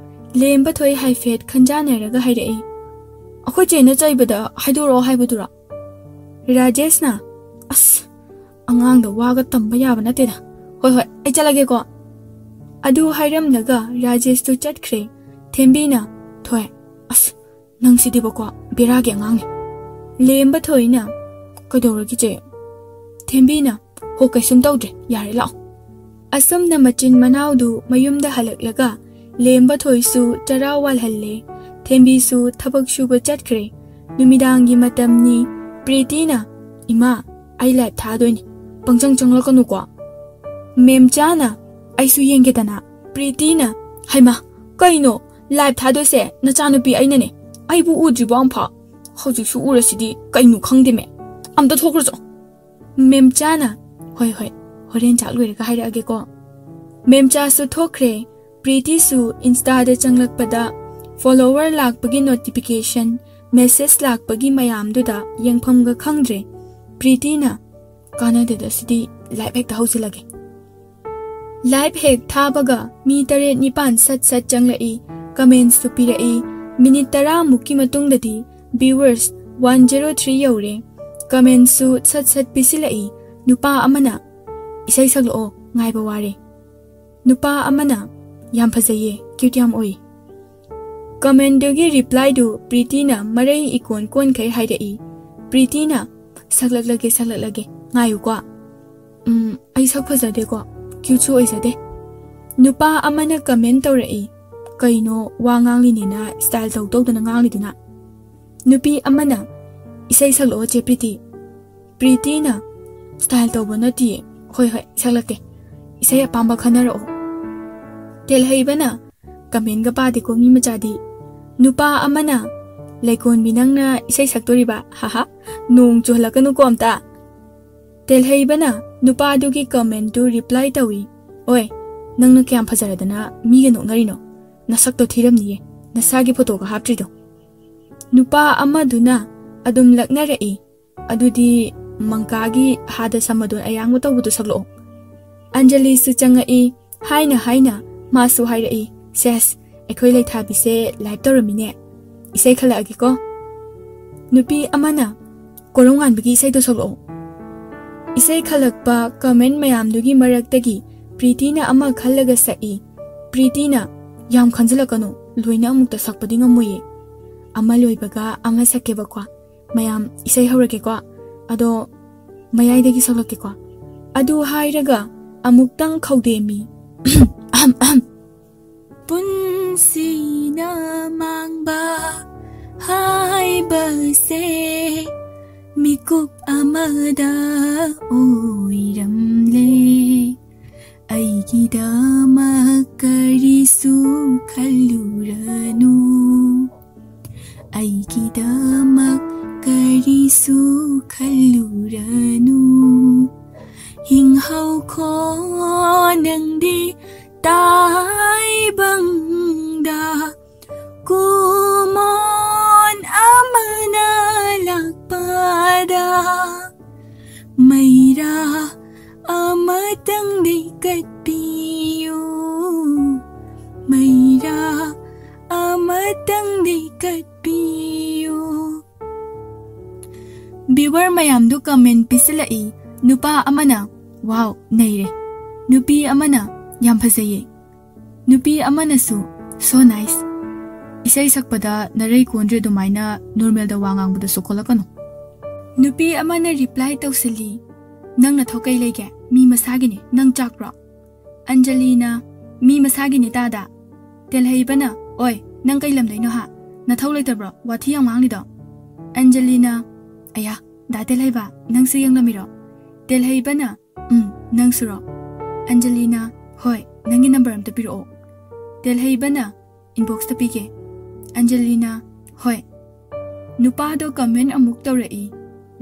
ꯂꯦꯝꯕ ꯊꯣꯏ ꯍꯥꯏꯐꯦꯠ ꯈꯟꯖꯥꯟꯅꯔꯒ ꯍꯥꯏꯔꯛꯏ, "ꯑꯩꯈꯣꯏ ꯆꯦꯅ ꯆꯩꯕꯗ ꯍꯥꯏꯗꯣꯔꯛꯑꯣ ꯍꯥꯏꯕꯗꯨꯔꯣ?" ꯔꯥꯖꯦꯁꯅ, "ꯑꯁ, ꯑꯉꯥꯡꯗ ꯋꯥꯒ ꯇꯝꯕ ꯌꯥꯕ ꯅꯠꯇꯦꯗ꯫ ꯍꯣꯏ, ꯍꯣꯏ, ꯑꯩ ꯆꯠꯂꯒꯦꯀꯣ꯫" ꯑꯗꯨ ꯍꯥꯏꯔꯝꯂꯒ ꯔꯥꯖꯦꯁꯇꯨ ꯆꯠꯈ꯭ꯔꯦ꯫ ꯊꯦꯝꯕꯤꯅ, "ꯊꯣꯏ, ꯑꯁ, ꯅꯪꯁꯤꯗꯤꯕꯀꯣ, ꯕꯦꯔꯥꯒꯤ ꯑꯉꯥꯡꯅꯤ꯫" ꯂꯦꯝꯕ ꯊꯣꯏꯅ, "ꯀꯩꯗꯧꯔꯒꯦ ꯆꯦ?" ꯊꯦꯝꯕꯤꯅ, "ꯍꯣ, ꯀꯩꯁꯨꯝ ꯇꯧꯗ꯭ꯔꯦ, ꯌꯥꯔꯦ, ꯂꯥꯛꯑꯣ꯫" ꯑꯁꯨꯝꯅ ꯃꯆꯤꯟ ꯃꯅꯥꯎꯗꯨ ꯃꯌꯨꯝꯗ ꯍꯜꯂꯛꯂꯒ ꯂꯦꯝꯕ ꯊꯣꯏꯁꯨ ꯆꯔꯥ ꯋꯥꯜꯍꯜꯂꯦ꯫ ꯊꯦꯝꯕꯤꯁꯨ ꯊꯕꯛ ꯁꯨꯕ ꯆꯠꯈ꯭ꯔꯦ꯫ ꯅꯨꯃꯤꯗꯥꯡꯒꯤ ꯃꯇꯝꯅꯤ꯫ ꯄ꯭ꯔꯤꯇꯤꯅ, "ꯏꯃꯥ, ꯑꯩ ꯂꯥꯏꯚ ꯊꯥꯗꯣꯏꯅꯦ, ꯄꯪꯆꯪ ꯆꯪꯂꯛꯀꯅꯨꯀꯣ꯫ ꯃꯦꯝꯆꯥꯅ, "ꯑꯩꯁꯨ ꯌꯦꯡꯒꯦꯗꯅ"꯫ ꯄ꯭ꯔꯤꯇꯤꯅ, "ꯍꯩꯃꯥ, ꯀꯩꯅꯣ? ꯂꯥꯏꯚ ꯊꯥꯗꯣꯏꯁꯦ ꯅꯆꯥꯅꯨꯄꯤ ꯑꯩꯅꯅꯦ꯫ ꯑꯩꯕꯨ ꯎꯗ꯭ꯔꯤꯕꯣ ꯑꯝꯐꯥꯎ? ꯍꯧꯖꯤꯛꯁꯨ ꯎꯔꯁꯤꯗꯤ, ꯀꯩꯅꯣ ꯈꯪꯗꯦꯃꯦ꯫ ꯑꯝꯇ ꯊꯣꯛꯈ꯭ꯔꯁꯣ"꯫ ꯃꯦꯝꯆꯥꯅ, "ꯍꯣꯏ ꯍꯣꯏ, ꯍꯣꯔꯦꯟ ꯆꯥꯛ ꯂꯣꯏꯔꯒ ꯍꯥꯏꯔꯛꯑꯒꯦꯀꯣ"꯫ ꯃꯦꯝꯆꯥꯁꯨ ꯊꯣꯛꯈ꯭ꯔꯦ꯫ ꯄ꯭ꯔꯤꯇꯤꯁꯨ ꯏꯟꯁꯇꯥꯗ ꯆꯪꯂꯛꯄꯗ ꯐꯣꯂꯣꯋꯔ ꯂꯥꯛꯄꯒꯤ ꯅꯣꯇꯤꯐꯤꯀꯦꯁꯟ, ꯃꯦꯁꯦꯖ ꯂꯥꯛꯄꯒꯤ ꯃꯌꯥꯝꯗꯨꯗ ꯌꯦꯡꯐꯝꯒ ꯈꯪꯗ꯭ꯔꯦ꯫ ꯄ꯭ꯔꯤꯇꯤꯅ, "ꯀꯥꯟꯅꯗꯦꯗ ꯁꯤꯗꯤ, ꯂꯥꯏꯚ ꯍꯦꯛꯇ ꯍꯧꯖꯤꯜꯂꯒꯦ"꯫ ꯂꯥꯏꯚ ꯍꯦꯛ ꯊꯥꯕꯒ ꯃꯤ ꯇꯔꯦꯠ ꯅꯤꯄꯥꯟ ꯁꯠ ꯁꯠ ꯆꯪꯂꯛꯏ, ꯀꯃꯦꯟꯁꯨ ꯄꯤꯔꯛꯏ꯫ ꯃꯤꯅꯤꯠ ꯇꯔꯥꯃꯨꯛꯀꯤ ꯃꯇꯨꯡꯗꯗꯤ ꯚ꯭ꯌꯨꯋꯔꯁ ꯋꯥꯟ ꯖꯦꯔꯣ ꯊ꯭ꯔꯤ ꯌꯧꯔꯦ꯫ ꯀꯃꯦꯟꯁꯨ ꯁꯠ ꯁꯠ ꯄꯤꯁꯤꯜꯂꯛꯏ꯫ ꯅꯨꯄꯥ ꯑꯃꯅ, "ꯏꯁꯩ ꯁꯛꯂꯛꯑꯣ, ꯉꯥꯏꯕ ꯋꯥꯔꯦ"꯫ ꯅꯨꯄꯥ ꯑꯃꯅ, "ꯌꯥꯝ ꯐꯖꯩꯌꯦ, ꯀ꯭ꯌꯨꯠ ꯌꯥꯝ ꯑꯣꯏ"꯫ ꯀꯃꯦꯟꯗꯨꯒꯤ ꯔꯤꯄ꯭ꯂꯥꯏꯗꯨ ꯄ꯭ꯔꯤꯇꯤꯅ ꯃꯔꯩ ꯏꯀꯣꯟ ꯀꯣꯟꯈꯩ ꯍꯥꯏꯔꯛꯏ꯫ ꯄ꯭ꯔꯤꯇꯤꯅ, "ꯁꯛꯂꯛꯂꯒꯦ, ꯁꯛꯂꯛꯂꯒꯦ, ꯉꯥꯏꯌꯨꯀꯣ"꯫ "ꯎꯝ, ꯑꯩ ꯁꯛ ꯐꯖꯗꯦꯀꯣ, ꯀ꯭ꯌꯨꯠꯁꯨ ꯑꯣꯏꯖꯗꯦ"꯫ ꯅꯨꯄꯥ ꯑꯃꯅ ꯀꯃꯦꯟ ꯇꯧꯔꯛꯏ꯫ "ꯀꯩꯅꯣ, ꯋꯥ ꯉꯥꯡꯂꯤꯅꯦꯅ ꯁ꯭ꯇꯥꯏꯜ ꯇꯧ ꯇꯧꯗꯅ ꯉꯥꯡꯂꯤꯗꯨꯅ"꯫ ꯅꯨꯄꯤ ꯑꯃꯅ, "ꯏꯁꯩ ꯁꯛꯂꯛꯑꯣ, ꯆꯦ ꯄ꯭ꯔꯤꯇꯤ"꯫ ꯄ꯭ꯔꯤꯇꯤꯅ, "ꯁ꯭ꯇꯥꯏꯜ ꯇꯧꯕ ꯅꯠꯇꯤꯌꯦ꯫ ꯍꯣꯏ, ꯍꯣꯏ, ꯁꯛꯂꯛꯀꯦ꯫ ꯏꯁꯩ ꯑꯄꯥꯝꯕ ꯈꯟꯅꯔꯛꯑꯣ"꯫ ꯇꯦꯜꯍꯩꯕꯅ, "ꯀꯃꯦꯟꯒ ꯄꯥꯗꯦꯀꯣ ꯃꯤ ꯃꯆꯥꯗꯤ"꯫ ꯅꯨꯄꯥ ꯑꯃꯅ, "ꯂꯩꯀꯣꯟꯕꯤ, ꯅꯪꯅ ꯏꯁꯩ ꯁꯛꯇꯣꯔꯤꯕ? ꯍꯥꯍꯥ, ꯅꯣꯡ ꯆꯨꯍꯜꯂꯛꯀꯅꯨꯀꯣ ꯑꯝꯇ"꯫ ꯇꯦꯜꯍꯩꯕꯅ ꯅꯨꯄꯥꯗꯨꯒꯤ ꯀꯃꯦꯟꯇꯨ ꯔꯤꯄ꯭ꯂꯥꯏ ꯇꯧꯏ꯫ "ꯑꯣꯏ, ꯅꯪꯅ ꯀꯌꯥꯝ ꯐꯖꯔꯗꯅ ꯃꯤꯒ ꯅꯣꯛꯅꯔꯤꯅꯣ? ꯅꯁꯛꯇꯣ ꯊꯤꯔꯝꯅꯤꯌꯦ, ꯅꯁꯥꯒꯤ ꯐꯣꯇꯣꯒ ꯍꯥꯞꯇ꯭ꯔꯤꯗꯣ"꯫ ꯅꯨꯄꯥ ꯑꯃꯗꯨꯅ ꯑꯗꯨꯝ ꯂꯛꯅꯔꯛꯏ꯫ "ꯑꯗꯨꯗꯤ ꯃꯪꯀꯥꯒꯤ ꯍꯥꯗ ꯁꯃꯗꯣꯟ ꯑꯌꯥꯡꯕ ꯇꯧꯕꯗꯣ ꯁꯛꯂꯛꯑꯣ"꯫ ꯑꯟꯖꯂꯤꯁꯨ ꯆꯪꯉꯛꯏ꯫ ꯍꯥꯏꯅ ꯍꯥꯏꯅ ꯃꯥꯁꯨ ꯍꯥꯏꯔꯛꯏ, "ꯁꯦꯁ, ꯑꯩꯈꯣꯏ ꯂꯩꯊꯥꯕꯤꯁꯦ ꯂꯥꯏꯚ ꯇꯧꯔꯝꯃꯤꯅꯦ꯫ ꯏꯁꯩ ꯈꯜꯂꯛꯑꯒꯦꯀꯣ"꯫ ꯅꯨꯄꯤ ꯑꯃꯅ, "ꯀꯣꯔꯧꯉꯥꯟꯕꯒꯤ ꯏꯁꯩꯗꯣ ꯁꯛꯂꯛꯑꯣ"꯫ ꯏꯁꯩ ꯈꯜꯂꯛꯄ ꯀꯃꯦꯟ ꯃꯌꯥꯝꯗꯨꯒꯤ ꯃꯔꯛꯇꯒꯤ ꯄ꯭ꯔꯤꯇꯤꯅ ꯑꯃ ꯈꯜꯂꯒ ꯁꯛꯏ꯫ ꯄ꯭ꯔꯤꯇꯤꯅ, "ꯌꯥꯝ ꯈꯟꯖꯤꯜꯂꯛꯀꯅꯨ, ꯂꯣꯏꯅ ꯑꯃꯨꯛꯇ ꯁꯛꯄꯗꯤ ꯉꯝꯃꯣꯏꯌꯦ꯫ ꯑꯃ ꯂꯣꯏꯕꯒ ꯑꯃ ꯁꯛꯀꯦꯕꯀꯣ꯫ ꯃꯌꯥꯝ, ꯏꯁꯩ ꯍꯧꯔꯒꯦꯀꯣ꯫ ꯑꯗꯣ ꯃꯌꯥꯏꯗꯒꯤ ꯁꯛꯂꯛꯀꯦꯀꯣ"꯫ ꯑꯗꯨ ꯍꯥꯏꯔꯒ ꯑꯃꯨꯛꯇꯪ ꯈꯧꯗꯦꯝꯃꯤ꯫ ꯑꯍꯝ, ꯑꯍꯝ꯫ ꯄꯨꯟꯁꯤꯅ ꯃꯥꯡꯕ ꯍꯥꯏꯕꯁꯦ ꯃꯤꯠ ꯀꯨꯞ ꯑꯃꯗ ꯑꯣꯏꯔꯝꯂꯦ꯫ ꯑꯩꯒꯤꯗꯃꯛ ꯀꯔꯤꯁꯨ ꯈꯜꯂꯨꯔꯅꯨ꯫ ꯑꯩꯒꯤꯗꯃꯛ ꯀꯔꯤꯁꯨ ꯈꯜꯂꯨꯔꯅꯨ꯫ ꯍꯤꯡꯍꯧꯈꯣ ꯅꯪꯗꯤ ꯇꯥꯏꯕꯪꯗ꯫ ꯀꯨꯃꯣꯟ ꯑꯃꯅ ꯂꯥꯛꯄꯗ ꯃꯩꯔꯥ ꯑꯃꯇꯪꯗꯤ ꯀꯠꯄꯤꯌꯨ꯫ ꯃꯩꯔꯥ ꯑꯃꯇꯪꯗꯤ ꯀꯠꯄꯤꯌꯨ꯫ Viewer ꯃꯌꯥꯝꯗꯨ comment ꯄꯤꯁꯤꯜꯂꯛꯏ꯫ ꯅꯨꯄꯥ ꯑꯃꯅ, "Wow, ꯅꯩꯔꯦ!" ꯅꯨꯄꯤ ꯑꯃꯅ, "ꯌꯥꯝ ꯐꯖꯩꯌꯦ!" ꯅꯨꯄꯤ ꯑꯃꯅꯁꯨ, "So nice! ꯏꯁꯩ ꯁꯛꯄꯗ ꯅꯔꯩ ꯀꯣꯟꯗ꯭ꯔꯦ ꯑꯗꯨꯃꯥꯏꯅ normalꯗ ꯋꯥ ꯉꯥꯡꯕꯗꯁꯨ ꯀꯣꯜꯂꯛꯀꯅꯨ꯫" ꯅꯨꯄꯤ ꯑꯃꯅ reply ꯇꯧꯁꯤꯜꯂꯤ, "ꯅꯪ ꯅꯊꯧ ꯀꯩ ꯂꯩꯒꯦ? ꯃꯤ ꯃꯁꯥꯒꯤꯅꯤ, ꯅꯪ ꯆꯥꯛꯄ꯭ꯔꯣ?" ꯑꯟꯖꯂꯤꯅ, "ꯃꯤ ꯃꯁꯥꯒꯤꯅꯤ ꯇꯥꯗ꯫" ꯇꯦꯜꯍꯩꯕꯅ, "ꯑꯣꯏ, ꯅꯪ ꯀꯩ ꯂꯝꯗꯩꯅꯣ ꯍꯥ? ꯅꯊꯧ ꯂꯩꯇꯕ꯭ꯔꯣ ꯋꯥꯊꯤ ꯌꯥꯝ ꯉꯥꯡꯂꯤꯗꯣ?" ꯑꯟꯖꯂꯤꯅ, "ꯑꯌꯥ, ꯗꯥ ꯇꯦꯜꯍꯩꯕ, ꯅꯪꯁꯨ ꯌꯦꯡꯂꯝꯃꯤꯔꯣ?" ꯇꯦꯜꯍꯩꯕꯅ, "ꯎꯝ, ꯅꯪꯁꯨꯔꯣ?" ꯑꯟꯖꯂꯤꯅ, "ꯍꯣꯏ, ꯅꯪꯒꯤ number ꯑꯝꯇ ꯄꯤꯔꯛꯑꯣ꯫" ꯇꯦꯜꯍꯩꯕꯅ, "Inboxꯇ ꯄꯤꯒꯦ꯫" ꯑꯟꯖꯂꯤꯅ, "ꯍꯣꯏ꯫" ꯅꯨꯄꯥꯗꯣ comment ꯑꯃꯨꯛ ꯇꯧꯔꯛꯏ,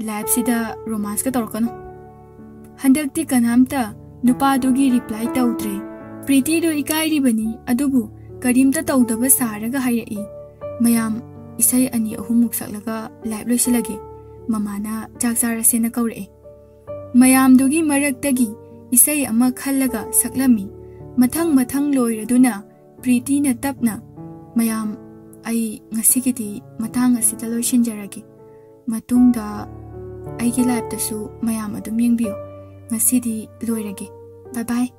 "Lifeꯁꯤꯗ romanceꯀ ꯇꯧꯔꯛꯀꯅꯨ꯫" ꯍꯟꯗꯛꯇꯤ ꯀꯅꯥꯝꯇ ꯅꯨꯄꯥꯗꯨꯒꯤ reply ꯇꯧꯗ꯭ꯔꯦ꯫ ꯄ꯭ꯔꯤꯇꯤꯗꯣ ꯏꯀꯥꯏꯔꯤꯕꯅꯤ, ꯑꯗꯨꯕꯨ ꯀꯔꯤꯝꯇ ꯇꯧꯗꯕ ꯁꯥꯔꯒ ꯍꯥꯏꯔꯛꯏ, "ꯃꯌꯥꯝ, ꯏꯁꯩ ꯑꯅꯤ ꯑꯍꯨꯝꯃꯨꯛ ꯁꯛꯂꯒ live ꯂꯣꯏꯁꯤꯜꯂꯒꯦ꯫ ꯃꯃꯥꯅ ꯆꯥꯛ ꯆꯥꯔꯁꯦꯅ ꯀꯧꯔꯛꯑꯦ꯫" ꯃꯌꯥꯝꯗꯨꯒꯤ ꯃꯔꯛꯇꯒꯤ ꯏꯁꯩ ꯑꯃ ꯈꯜꯂꯒ ꯁꯛꯂꯝꯃꯤ꯫ ꯃꯊꯪ ꯃꯊꯪ ꯂꯣꯏꯔꯗꯨꯅ ꯄ꯭ꯔꯤꯇꯤꯅ ꯇꯞꯅ, "ꯃꯌꯥꯝ, ꯑꯩ ꯉꯁꯤꯒꯤꯗꯤ ꯃꯇꯥꯡ ꯑꯁꯤꯗ ꯂꯣꯏꯁꯤꯟꯖꯔꯒꯦ꯫ ꯃꯇꯨꯡꯗ ꯑꯩꯒꯤ liveꯇꯁꯨ ꯃꯌꯥꯝ ꯑꯗꯨꯝ ꯌꯦꯡꯕꯤꯌꯨ꯫ ꯉꯁꯤꯗꯤ ꯂꯣꯏꯔꯒꯦ꯫ Bye bye꯫"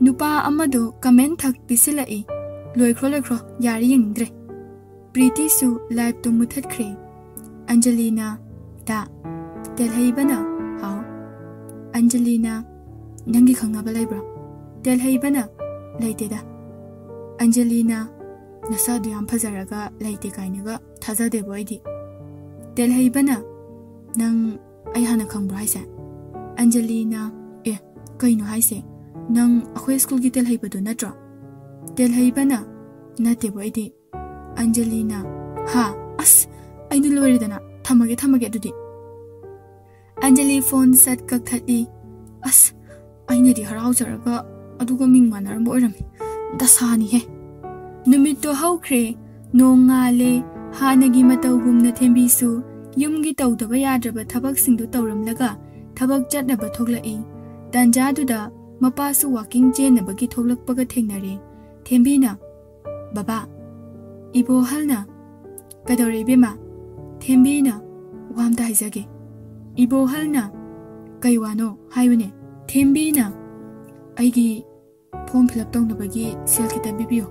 ꯅꯨꯄꯥ ꯑꯃꯗꯣ comment ꯊꯛ ꯄꯤꯁꯤꯜꯂꯛꯏ, "ꯂꯣꯏꯈ꯭ꯔꯣ, ꯂꯣꯏꯈ꯭ꯔꯣ, ꯌꯥꯔꯦ, ꯌꯦꯡꯅꯤꯡꯗ꯭ꯔꯦ꯫" ꯄ꯭ꯔꯤꯇꯤꯁꯨ liveꯇꯨ ꯃꯨꯊꯠꯈ꯭ꯔꯦ꯫ ꯑꯟꯖꯂꯤꯅ, "ꯗꯥ꯫" ꯇꯦꯜꯍꯩꯕꯅ, "ꯍꯥꯎ꯫" ꯑꯟꯖꯂꯤꯅ, "ꯅꯪꯒꯤ ꯈꯪꯅꯕ ꯂꯩꯕ꯭ꯔꯣ?" ꯇꯦꯜꯍꯩꯕꯅ, "ꯂꯩꯇꯦꯗ꯫" ꯑꯟꯖꯂꯤꯅ, "ꯅꯁꯥꯗꯨ ꯌꯥꯝ ꯐꯖꯔꯒ ꯂꯩꯇꯦ ꯀꯥꯏꯅꯒ ꯊꯥꯖꯗꯦꯕꯣ ꯑꯩꯗꯤ꯫" ꯇꯦꯜꯍꯩꯕꯅ, "ꯅꯪ ꯑꯩ ꯍꯥꯟꯅ ꯈꯪꯕ꯭ꯔꯣ ꯍꯥꯏꯁꯦ?" ꯑꯟꯖꯂꯤꯅ, "ꯑꯦ, ꯀꯩꯅꯣ ꯍꯥꯏꯁꯦ? ꯅꯪ ꯑꯩꯈꯣꯏ ꯁ꯭ꯀꯨꯜꯒꯤ ꯇꯦꯜꯍꯩꯕꯗꯨ ꯅꯠꯇ꯭ꯔꯣ?" "ꯇꯦꯜꯍꯩꯕꯅ?" "ꯅꯠꯇꯦꯕꯨ ꯑꯩꯗꯤ꯫" ꯑꯟꯖꯂꯤꯅ, "ꯍꯥ? ꯑꯁ, ꯑꯩꯗꯤ ꯂꯣꯏꯔꯦꯗꯅ꯫ ꯊꯝꯃꯒꯦ, ꯊꯝꯃꯒꯦ ꯑꯗꯨꯗꯤ꯫" ꯑꯟꯖꯂꯤ ꯐꯣꯟ ꯁꯠ ꯀꯛꯊꯠꯂꯤ꯫ "ꯑꯁ, ꯑꯩꯅꯗꯤ ꯍꯔꯥꯎꯖꯔꯒ ꯑꯗꯨꯒ ꯃꯤꯡ ꯃꯥꯟꯅꯔꯝꯕ ꯑꯣꯏꯔꯝꯃꯤ꯫ ꯗꯁꯥꯅꯤꯍꯦ꯫" ꯅꯨꯃꯤꯠꯇꯣ ꯍꯧꯈ꯭ꯔꯦ꯫ ꯅꯣꯡ ꯉꯥꯜꯂꯦ꯫ ꯍꯥꯟꯅꯒꯤ ꯃꯇꯧꯒꯨꯝꯅ ꯊꯦꯝꯕꯤꯁꯨ ꯌꯨꯝꯒꯤ ꯇꯧꯗꯕ ꯌꯥꯗ꯭ꯔꯕ ꯊꯕꯛꯁꯤꯡꯗꯨ ꯇꯧꯔꯝꯂꯒ ꯊꯕꯛ ꯆꯠꯅꯕ ꯊꯣꯛꯂꯛꯏ꯫ ꯇꯥꯟꯖꯥꯗꯨꯗ ꯃꯄꯥꯁꯨ ꯋꯥꯀꯤꯡ ꯆꯦꯟꯅꯕꯒꯤ ꯊꯣꯛꯂꯛꯄꯒ ꯊꯦꯡꯅꯔꯦ꯫ ꯊꯦꯝꯕꯤꯅ, "ꯕꯕꯥ, ꯏꯕꯣꯍꯜꯅ꯫" "ꯀꯩꯗꯧꯔꯦ ꯏꯕꯦꯝꯃ?" ꯊꯦꯝꯕꯤꯅ, "ꯋꯥ ꯑꯝꯇ ꯍꯥꯏꯖꯒꯦ꯫" ꯏꯕꯣꯍꯜꯅ, "ꯀꯩ ꯋꯥꯅꯣ? ꯍꯥꯏꯌꯨꯅꯦ꯫" ꯊꯦꯝꯕꯤꯅ, "ꯑꯩꯒꯤ ꯐꯣꯔꯝ ꯐꯤꯜ ꯑꯞ ꯇꯧꯅꯕꯒꯤ ꯁꯦꯜ ꯈꯤꯇ ꯄꯤꯕꯤꯌꯨ꯫"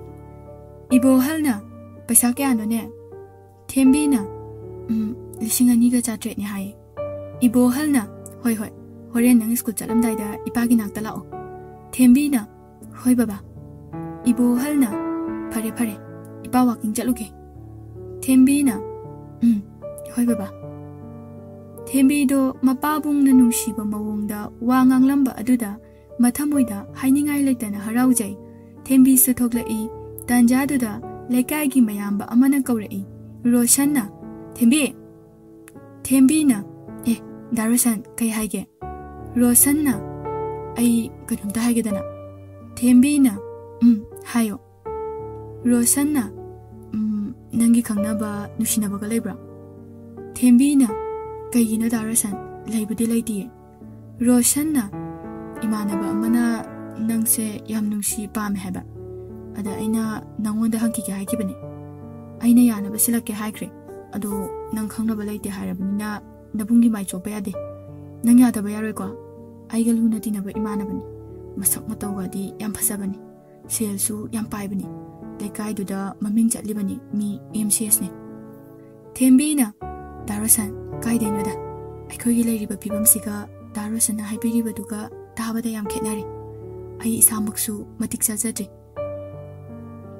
ꯏꯕꯣꯍꯜꯅ, "ꯄꯩꯁꯥ ꯀꯌꯥꯅꯣꯅꯦ?" ꯊꯦꯝꯕꯤꯅ, "ꯎꯝ, ꯂꯤꯁꯤꯡ ꯑꯅꯤꯒ ꯆꯥꯇ꯭ꯔꯦꯠꯅꯦ" ꯍꯥꯏꯌꯦ꯫ ꯏꯕꯣꯍꯜꯅ, "ꯍꯣꯏ, ꯍꯣꯏ, ꯍꯣꯔꯦꯟ ꯅꯪ ꯁ꯭ꯀꯨꯜ ꯆꯠꯂꯝꯗꯥꯏꯗ ꯏꯄꯥꯒꯤ ꯅꯥꯛꯇ ꯂꯥꯛꯑꯣ꯫" ꯊꯦꯝꯕꯤꯅ, "ꯍꯣꯏ ꯕꯕꯥ꯫" ꯏꯕꯣꯍꯜꯅ, "ꯐꯔꯦ, ꯐꯔꯦ, ꯏꯄꯥ ꯋꯥꯀꯤꯡ ꯆꯠꯂꯨꯒꯦ꯫" ꯊꯦꯝꯕꯤꯅ, "ꯎꯝ, ꯍꯣꯏ ꯕꯕꯥ꯫" ꯊꯦꯝꯕꯤꯗꯣ ꯃꯄꯥꯕꯨꯡꯅ ꯅꯨꯡꯁꯤꯕ ꯃꯑꯣꯡꯗ ꯋꯥ ꯉꯥꯡꯂꯝꯕ ꯑꯗꯨꯗ ꯃꯊꯃꯣꯏꯗ ꯍꯥꯏꯅꯤꯡꯉꯥꯏ ꯂꯩꯇꯅ ꯍꯔꯥꯎꯖꯩ꯫ ꯊꯦꯝꯕꯤꯁꯨ ꯊꯣꯛꯂꯛꯏ꯫ ꯇꯥꯟꯖꯥꯗꯨꯗ ꯂꯩꯀꯥꯏꯒꯤ ꯃꯌꯥꯝꯕ ꯑꯃꯅ ꯀꯧꯔꯛꯏ꯫ ꯔꯣꯁꯟꯅ, "ꯊꯦꯝꯕꯤ!" ꯊꯦꯝꯕꯤꯅ, "ꯑꯦ, ꯗꯥ ꯔꯣꯁꯟ, ꯀꯩ ꯍꯥꯏꯒꯦ?" ꯔꯣꯁꯟꯅ, "ꯑꯩ ꯀꯩꯅꯣꯝꯇ ꯍꯥꯏꯒꯦꯗꯅ꯫" ꯊꯦꯝꯕꯤꯅ, "ꯎꯝ, ꯍꯥꯏꯌꯣ꯫" ꯔꯣꯁꯟꯅ, "ꯎꯝ, ꯅꯪꯒꯤ ꯈꯪꯅꯕ ꯅꯨꯡꯁꯤꯅꯕꯒ ꯂꯩꯕ꯭ꯔꯣ?" ꯊꯦꯝꯕꯤꯅ, "ꯀꯩꯒꯤꯅꯣ ꯗꯥ ꯔꯣꯁꯟ? ꯂꯩꯕꯨꯗꯤ ꯂꯩꯇꯤꯌꯦ꯫" ꯔꯣꯁꯟꯅ, "ꯏꯃꯥꯟꯅꯕ ꯑꯃꯅ ꯅꯪꯁꯦ ꯌꯥꯝ ꯅꯨꯡꯁꯤ, ꯄꯥꯝꯃꯦ ꯍꯥꯏꯕ꯫ ꯑꯗ ꯑꯩꯅ ꯅꯪꯉꯣꯟꯗ ꯍꯪꯈꯤꯒꯦ ꯍꯥꯏꯈꯤꯕꯅꯦ꯫ ꯑꯩꯅ ꯌꯥꯅꯕ ꯁꯤꯜꯂꯛꯀꯦ ꯍꯥꯏꯈ꯭ꯔꯦ꯫ ꯑꯗꯣ ꯅꯪ ꯈꯪꯅꯕ ꯂꯩꯇꯦ ꯍꯥꯏꯔꯕꯅꯤꯅ ꯅꯕꯨꯡꯒꯤ ꯃꯥꯏ ꯆꯣꯞꯄ ꯌꯥꯗꯦ꯫ ꯅꯪ ꯌꯥꯗꯕ ꯌꯥꯔꯣꯏꯀꯣ? ꯑꯩꯒ ꯂꯨꯅ ꯇꯤꯟꯅꯕ ꯏꯃꯥꯟꯅꯕꯅꯤ꯫ ꯃꯁꯛ ꯃꯇꯧꯒꯗꯤ ꯌꯥꯝ ꯐꯖꯕꯅꯤ꯫ ꯁꯦꯜꯁꯨ ꯌꯥꯝ ꯄꯥꯏꯕꯅꯤ꯫ ꯂꯩꯀꯥꯏꯗꯨꯗ ꯃꯃꯤꯡ ꯆꯠꯂꯤꯕꯅꯤ, ꯃꯤ ꯑꯦꯝ ꯁꯤ ꯑꯦꯁꯅꯤ꯫" ꯊꯦꯝꯕꯤꯅ, "ꯗꯥ ꯔꯣꯁꯟ, ꯀꯥꯏꯗꯩꯅꯣꯗ? ꯑꯩꯈꯣꯏꯒꯤ ꯂꯩꯔꯤꯕ ꯐꯤꯕꯝꯁꯤꯒ ꯗꯥ ꯔꯣꯁꯟꯅ ꯍꯥꯏꯕꯤꯔꯤꯕꯗꯨꯒ ꯇꯥꯕꯗ ꯌꯥꯝ ꯈꯦꯠꯅꯔꯦ꯫ ꯑꯩ ꯏꯁꯥꯃꯛꯁꯨ ꯃꯇꯤꯛ ꯆꯥꯖꯗ꯭ꯔꯦ꯫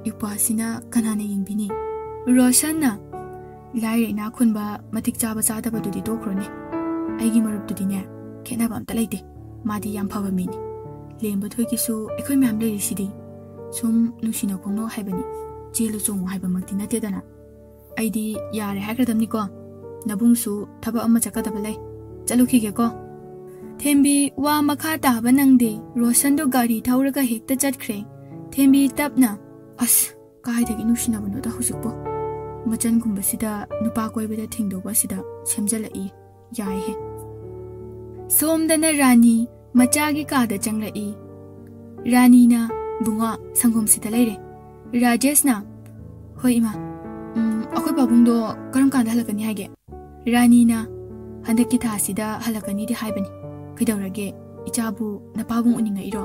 ꯏꯄ꯭ꯋꯥꯁꯤꯅ ꯀꯅꯥꯅ ꯌꯦꯡꯕꯤꯅꯤ?" ꯔꯣꯁꯟꯅ, ꯂꯥꯏꯔ ꯏꯅꯥꯛ ꯈꯨꯟꯕ, ꯃꯇꯤꯛ ꯆꯥꯕ ꯆꯥꯗꯕꯗꯨꯗꯤ ꯇꯣꯛꯈ꯭ꯔꯣꯅꯦ꯫ ꯑꯩꯒꯤ ꯃꯔꯨꯞꯇꯨꯗꯤꯅꯦ, ꯈꯦꯠꯅꯕ ꯑꯝꯇ ꯂꯩꯇꯦ꯫ ꯃꯥꯗꯤ ꯌꯥꯝ ꯐꯕ ꯃꯤꯅꯤ꯫ ꯂꯦꯝꯕ ꯊꯣꯏꯒꯤꯁꯨ ꯑꯩꯈꯣꯏ ꯃꯌꯥꯝ ꯂꯩꯔꯤꯁꯤꯗꯤ꯫ ꯁꯨꯝ ꯅꯨꯡꯁꯤꯅ ꯈꯣꯡꯅꯧ ꯍꯥꯏꯕꯅꯤ, ꯆꯦꯜꯂꯨ ꯆꯣꯡꯉꯨ ꯍꯥꯏꯕꯃꯛꯇꯤ ꯅꯠꯇꯦꯗꯅ꯫ ꯑꯩꯗꯤ ꯌꯥꯔꯦ ꯍꯥꯏꯈ꯭ꯔꯗꯕꯅꯤꯀꯣ꯫ ꯅꯕꯨꯡꯁꯨ ꯊꯕꯛ ꯑꯃ ꯆꯠꯀꯗꯕ ꯂꯩ, ꯆꯠꯂꯨꯈꯤꯒꯦꯀꯣ꯫ ꯊꯦꯝꯕꯤ ꯋꯥ ꯃꯈꯥ ꯇꯥꯕ ꯅꯪꯗꯦ꯫ ꯔꯣꯁꯟꯗꯣ ꯒꯥꯔꯤ ꯊꯧꯔꯒ ꯍꯦꯛꯇ ꯆꯠꯈ꯭ꯔꯦ꯫ ꯊꯦꯝꯕꯤ ꯇꯞꯅ, "ꯑꯁ, ꯀꯥꯏꯗꯒꯤ ꯅꯨꯡꯁꯤꯅꯕꯅꯣꯗ ꯍꯧꯖꯤꯛꯄꯨ?" ꯃꯆꯟꯒꯨꯝꯕꯁꯤꯗ ꯅꯨꯄꯥ ꯀꯣꯏꯕꯗ ꯊꯤꯡꯗꯧꯕ ꯑꯁꯤꯗ ꯁꯦꯝꯖꯜꯂꯛꯏ꯫ ꯌꯥꯏꯍꯦ꯫ ꯁꯣꯝꯗꯅ ꯔꯥꯅꯤ ꯃꯆꯥꯒꯤ ꯀꯥꯗ ꯆꯪꯂꯛꯏ꯫ ꯔꯥꯅꯤꯅ, "ꯕꯨꯡꯉꯣ, ꯁꯪꯒꯣꯝꯁꯤꯗ ꯂꯩꯔꯦ꯫" ꯔꯥꯖꯦꯁꯅ, "ꯍꯣꯏ ꯏꯃꯥ꯫ ꯎꯝ, ꯑꯩꯈꯣꯏ ꯄꯥꯕꯨꯡꯗꯣ ꯀꯔꯝ ꯀꯥꯟꯗ ꯍꯜꯂꯛꯀꯅꯤ ꯍꯥꯏꯒꯦ?" ꯔꯥꯅꯤꯅ, "ꯍꯟꯗꯛꯀꯤ ꯊꯥꯁꯤꯗ ꯍꯜꯂꯛꯀꯅꯤꯗꯤ ꯍꯥꯏꯕꯅꯤ꯫ ꯀꯩꯗꯧꯔꯒꯦ? ꯏꯆꯥꯕꯨ ꯅꯄꯥꯕꯨꯡ ꯎꯅꯤꯡꯉꯛꯏꯔꯣ?"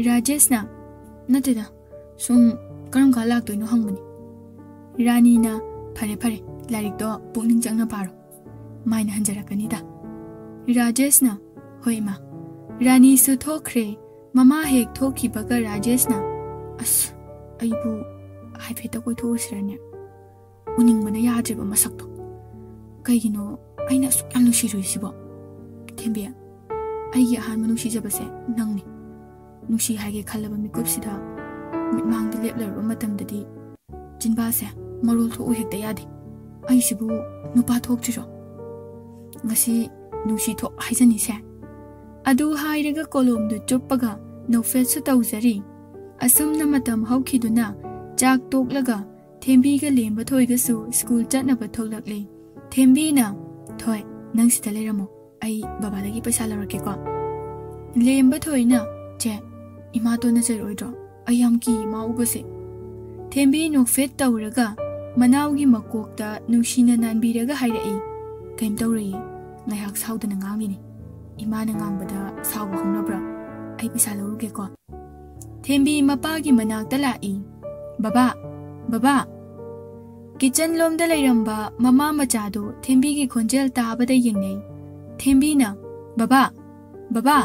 ꯔꯥꯖꯦꯁꯅ, "ꯅꯠꯇꯦꯗ, ꯁꯨꯝ ꯀꯔꯝ ꯀꯥꯟ ꯂꯥꯛꯇꯣꯏꯅꯣ ꯍꯪꯕꯅꯤ꯫" ꯔꯥꯅꯤꯅ, "ꯐꯔꯦ ꯐꯔꯦ, ꯂꯥꯏꯔꯤꯛꯇꯣ ꯄꯨꯛꯅꯤꯡ ꯆꯪꯅ ꯄꯥꯔꯣ꯫ ꯃꯥꯏꯅ ꯍꯟꯖꯔꯛꯀꯅꯤꯗ꯫" ꯔꯥꯖꯦꯁꯅ, "ꯍꯣꯏ ꯏꯃꯥ꯫" ꯔꯥꯅꯤꯁꯨ ꯊꯣꯛꯈ꯭ꯔꯦ꯫ ꯃꯃꯥ ꯍꯦꯛ ꯊꯣꯛꯈꯤꯕꯒ ꯔꯥꯖꯦꯁꯅ, "ꯑꯁ, ꯑꯩꯕꯨ ꯍꯥꯏꯐꯦꯠꯇ ꯀꯣꯏꯊꯣꯛꯎꯁꯤꯔꯅꯦ? ꯎꯅꯤꯡꯕꯅ ꯌꯥꯗ꯭ꯔꯦꯕ ꯃꯁꯛꯇꯣ꯫ ꯀꯩꯒꯤꯅꯣ ꯑꯩꯅ ꯑꯁꯨꯛ ꯌꯥꯝ ꯅꯨꯡꯁꯤꯔꯨꯏꯁꯤꯕꯣ? ꯊꯦꯝꯕꯤ, ꯑꯩꯒꯤ ꯑꯍꯥꯟꯕ ꯅꯨꯡꯁꯤꯖꯕꯁꯦ ꯅꯪꯅꯤ꯫ ꯅꯨꯡꯁꯤ ꯍꯥꯏꯒꯦ ꯈꯜꯂꯕ ꯃꯤꯀꯨꯞꯁꯤꯗ ꯃꯤꯠꯃꯥꯡꯗ ꯂꯦꯞꯂꯔꯨꯕ ꯃꯇꯝꯗꯗꯤ ꯆꯤꯟꯕꯥꯁꯦ ꯃꯔꯣꯜ ꯊꯣꯛꯎ ꯍꯦꯛꯇ ꯌꯥꯗꯦ꯫ ꯑꯩꯁꯤꯕꯨ ꯅꯨꯄꯥ ꯊꯣꯛꯇ꯭ꯔꯤꯔꯣ? ꯉꯁꯤ ꯅꯨꯡꯁꯤ ꯊꯣꯛ ꯍꯥꯏꯖꯅꯤꯁꯦ꯫" ꯑꯗꯨ ꯍꯥꯏꯔꯒ ꯀꯣꯂꯣꯝꯗꯨ ꯆꯨꯞꯄꯒ ꯅꯣꯛꯐꯦꯠꯁꯨ ꯇꯧꯖꯔꯤ꯫ ꯑꯁꯨꯝꯅ ꯃꯇꯝ ꯍꯧꯈꯤꯗꯨꯅ ꯆꯥꯛ ꯇꯣꯛꯂꯒ ꯊꯦꯝꯕꯤꯒ ꯂꯦꯝꯕ ꯊꯣꯏꯒꯁꯨ ꯁ꯭ꯀꯨꯜ ꯆꯠꯅꯕ ꯊꯣꯛꯂꯛꯂꯦ꯫ ꯊꯦꯝꯕꯤꯅ, "ꯊꯣꯏ, ꯅꯪ ꯁꯤꯗ ꯂꯩꯔꯝꯃꯣ꯫ ꯑꯩ ꯕꯕꯥꯗꯒꯤ ꯄꯩꯁꯥ ꯂꯧꯔꯛꯀꯦꯀꯣ꯫" ꯂꯦꯝꯕ ꯊꯣꯏꯅ, "ꯆꯦ, ꯏꯃꯥꯇꯣꯟꯅ ꯆꯩꯔꯛꯑꯣꯏꯗ꯭ꯔꯣ? ꯑꯩ ꯌꯥꯝ ꯀꯤꯌꯦ ꯃꯥ ꯎꯕꯁꯦ꯫" ꯊꯦꯝꯕꯤ ꯅꯣꯛꯐꯦꯠ ꯇꯧꯔꯒ ꯃꯅꯥꯎꯒꯤ ꯃꯀꯣꯛꯇ ꯅꯨꯡꯁꯤꯅ ꯅꯥꯟꯕꯤꯔꯒ ꯍꯥꯏꯔꯛꯏ, "ꯀꯩꯝ ꯇꯧꯔꯣꯏꯌꯦ꯫ ꯉꯥꯏꯍꯥꯛ ꯁꯥꯎꯗꯅ ꯉꯥꯡꯂꯤꯅꯤ꯫ ꯏꯃꯥꯅ ꯉꯥꯡꯕꯗ ꯁꯥꯎꯕ ꯍꯧꯅꯕ꯭ꯔꯥ? ꯑꯩ ꯄꯩꯁꯥ ꯂꯧꯔꯨꯒꯦꯀꯣ꯫" ꯊꯦꯝꯕꯤ ꯃꯄꯥꯒꯤ ꯃꯅꯥꯛꯇ ꯂꯥꯛꯏ꯫ "ꯕꯕꯥ, ꯕꯕꯥ!" ꯀꯤꯆꯟ ꯂꯣꯝꯗ ꯂꯩꯔꯝꯕ ꯃꯃꯥ ꯃꯆꯥꯗꯨ ꯊꯦꯝꯕꯤꯒꯤ ꯈꯣꯟꯖꯦꯜ ꯇꯥꯕꯗ ꯌꯦꯡꯅꯩ꯫ ꯊꯦꯝꯕꯤꯅ, "ꯕꯕꯥ! ꯕꯕꯥ!"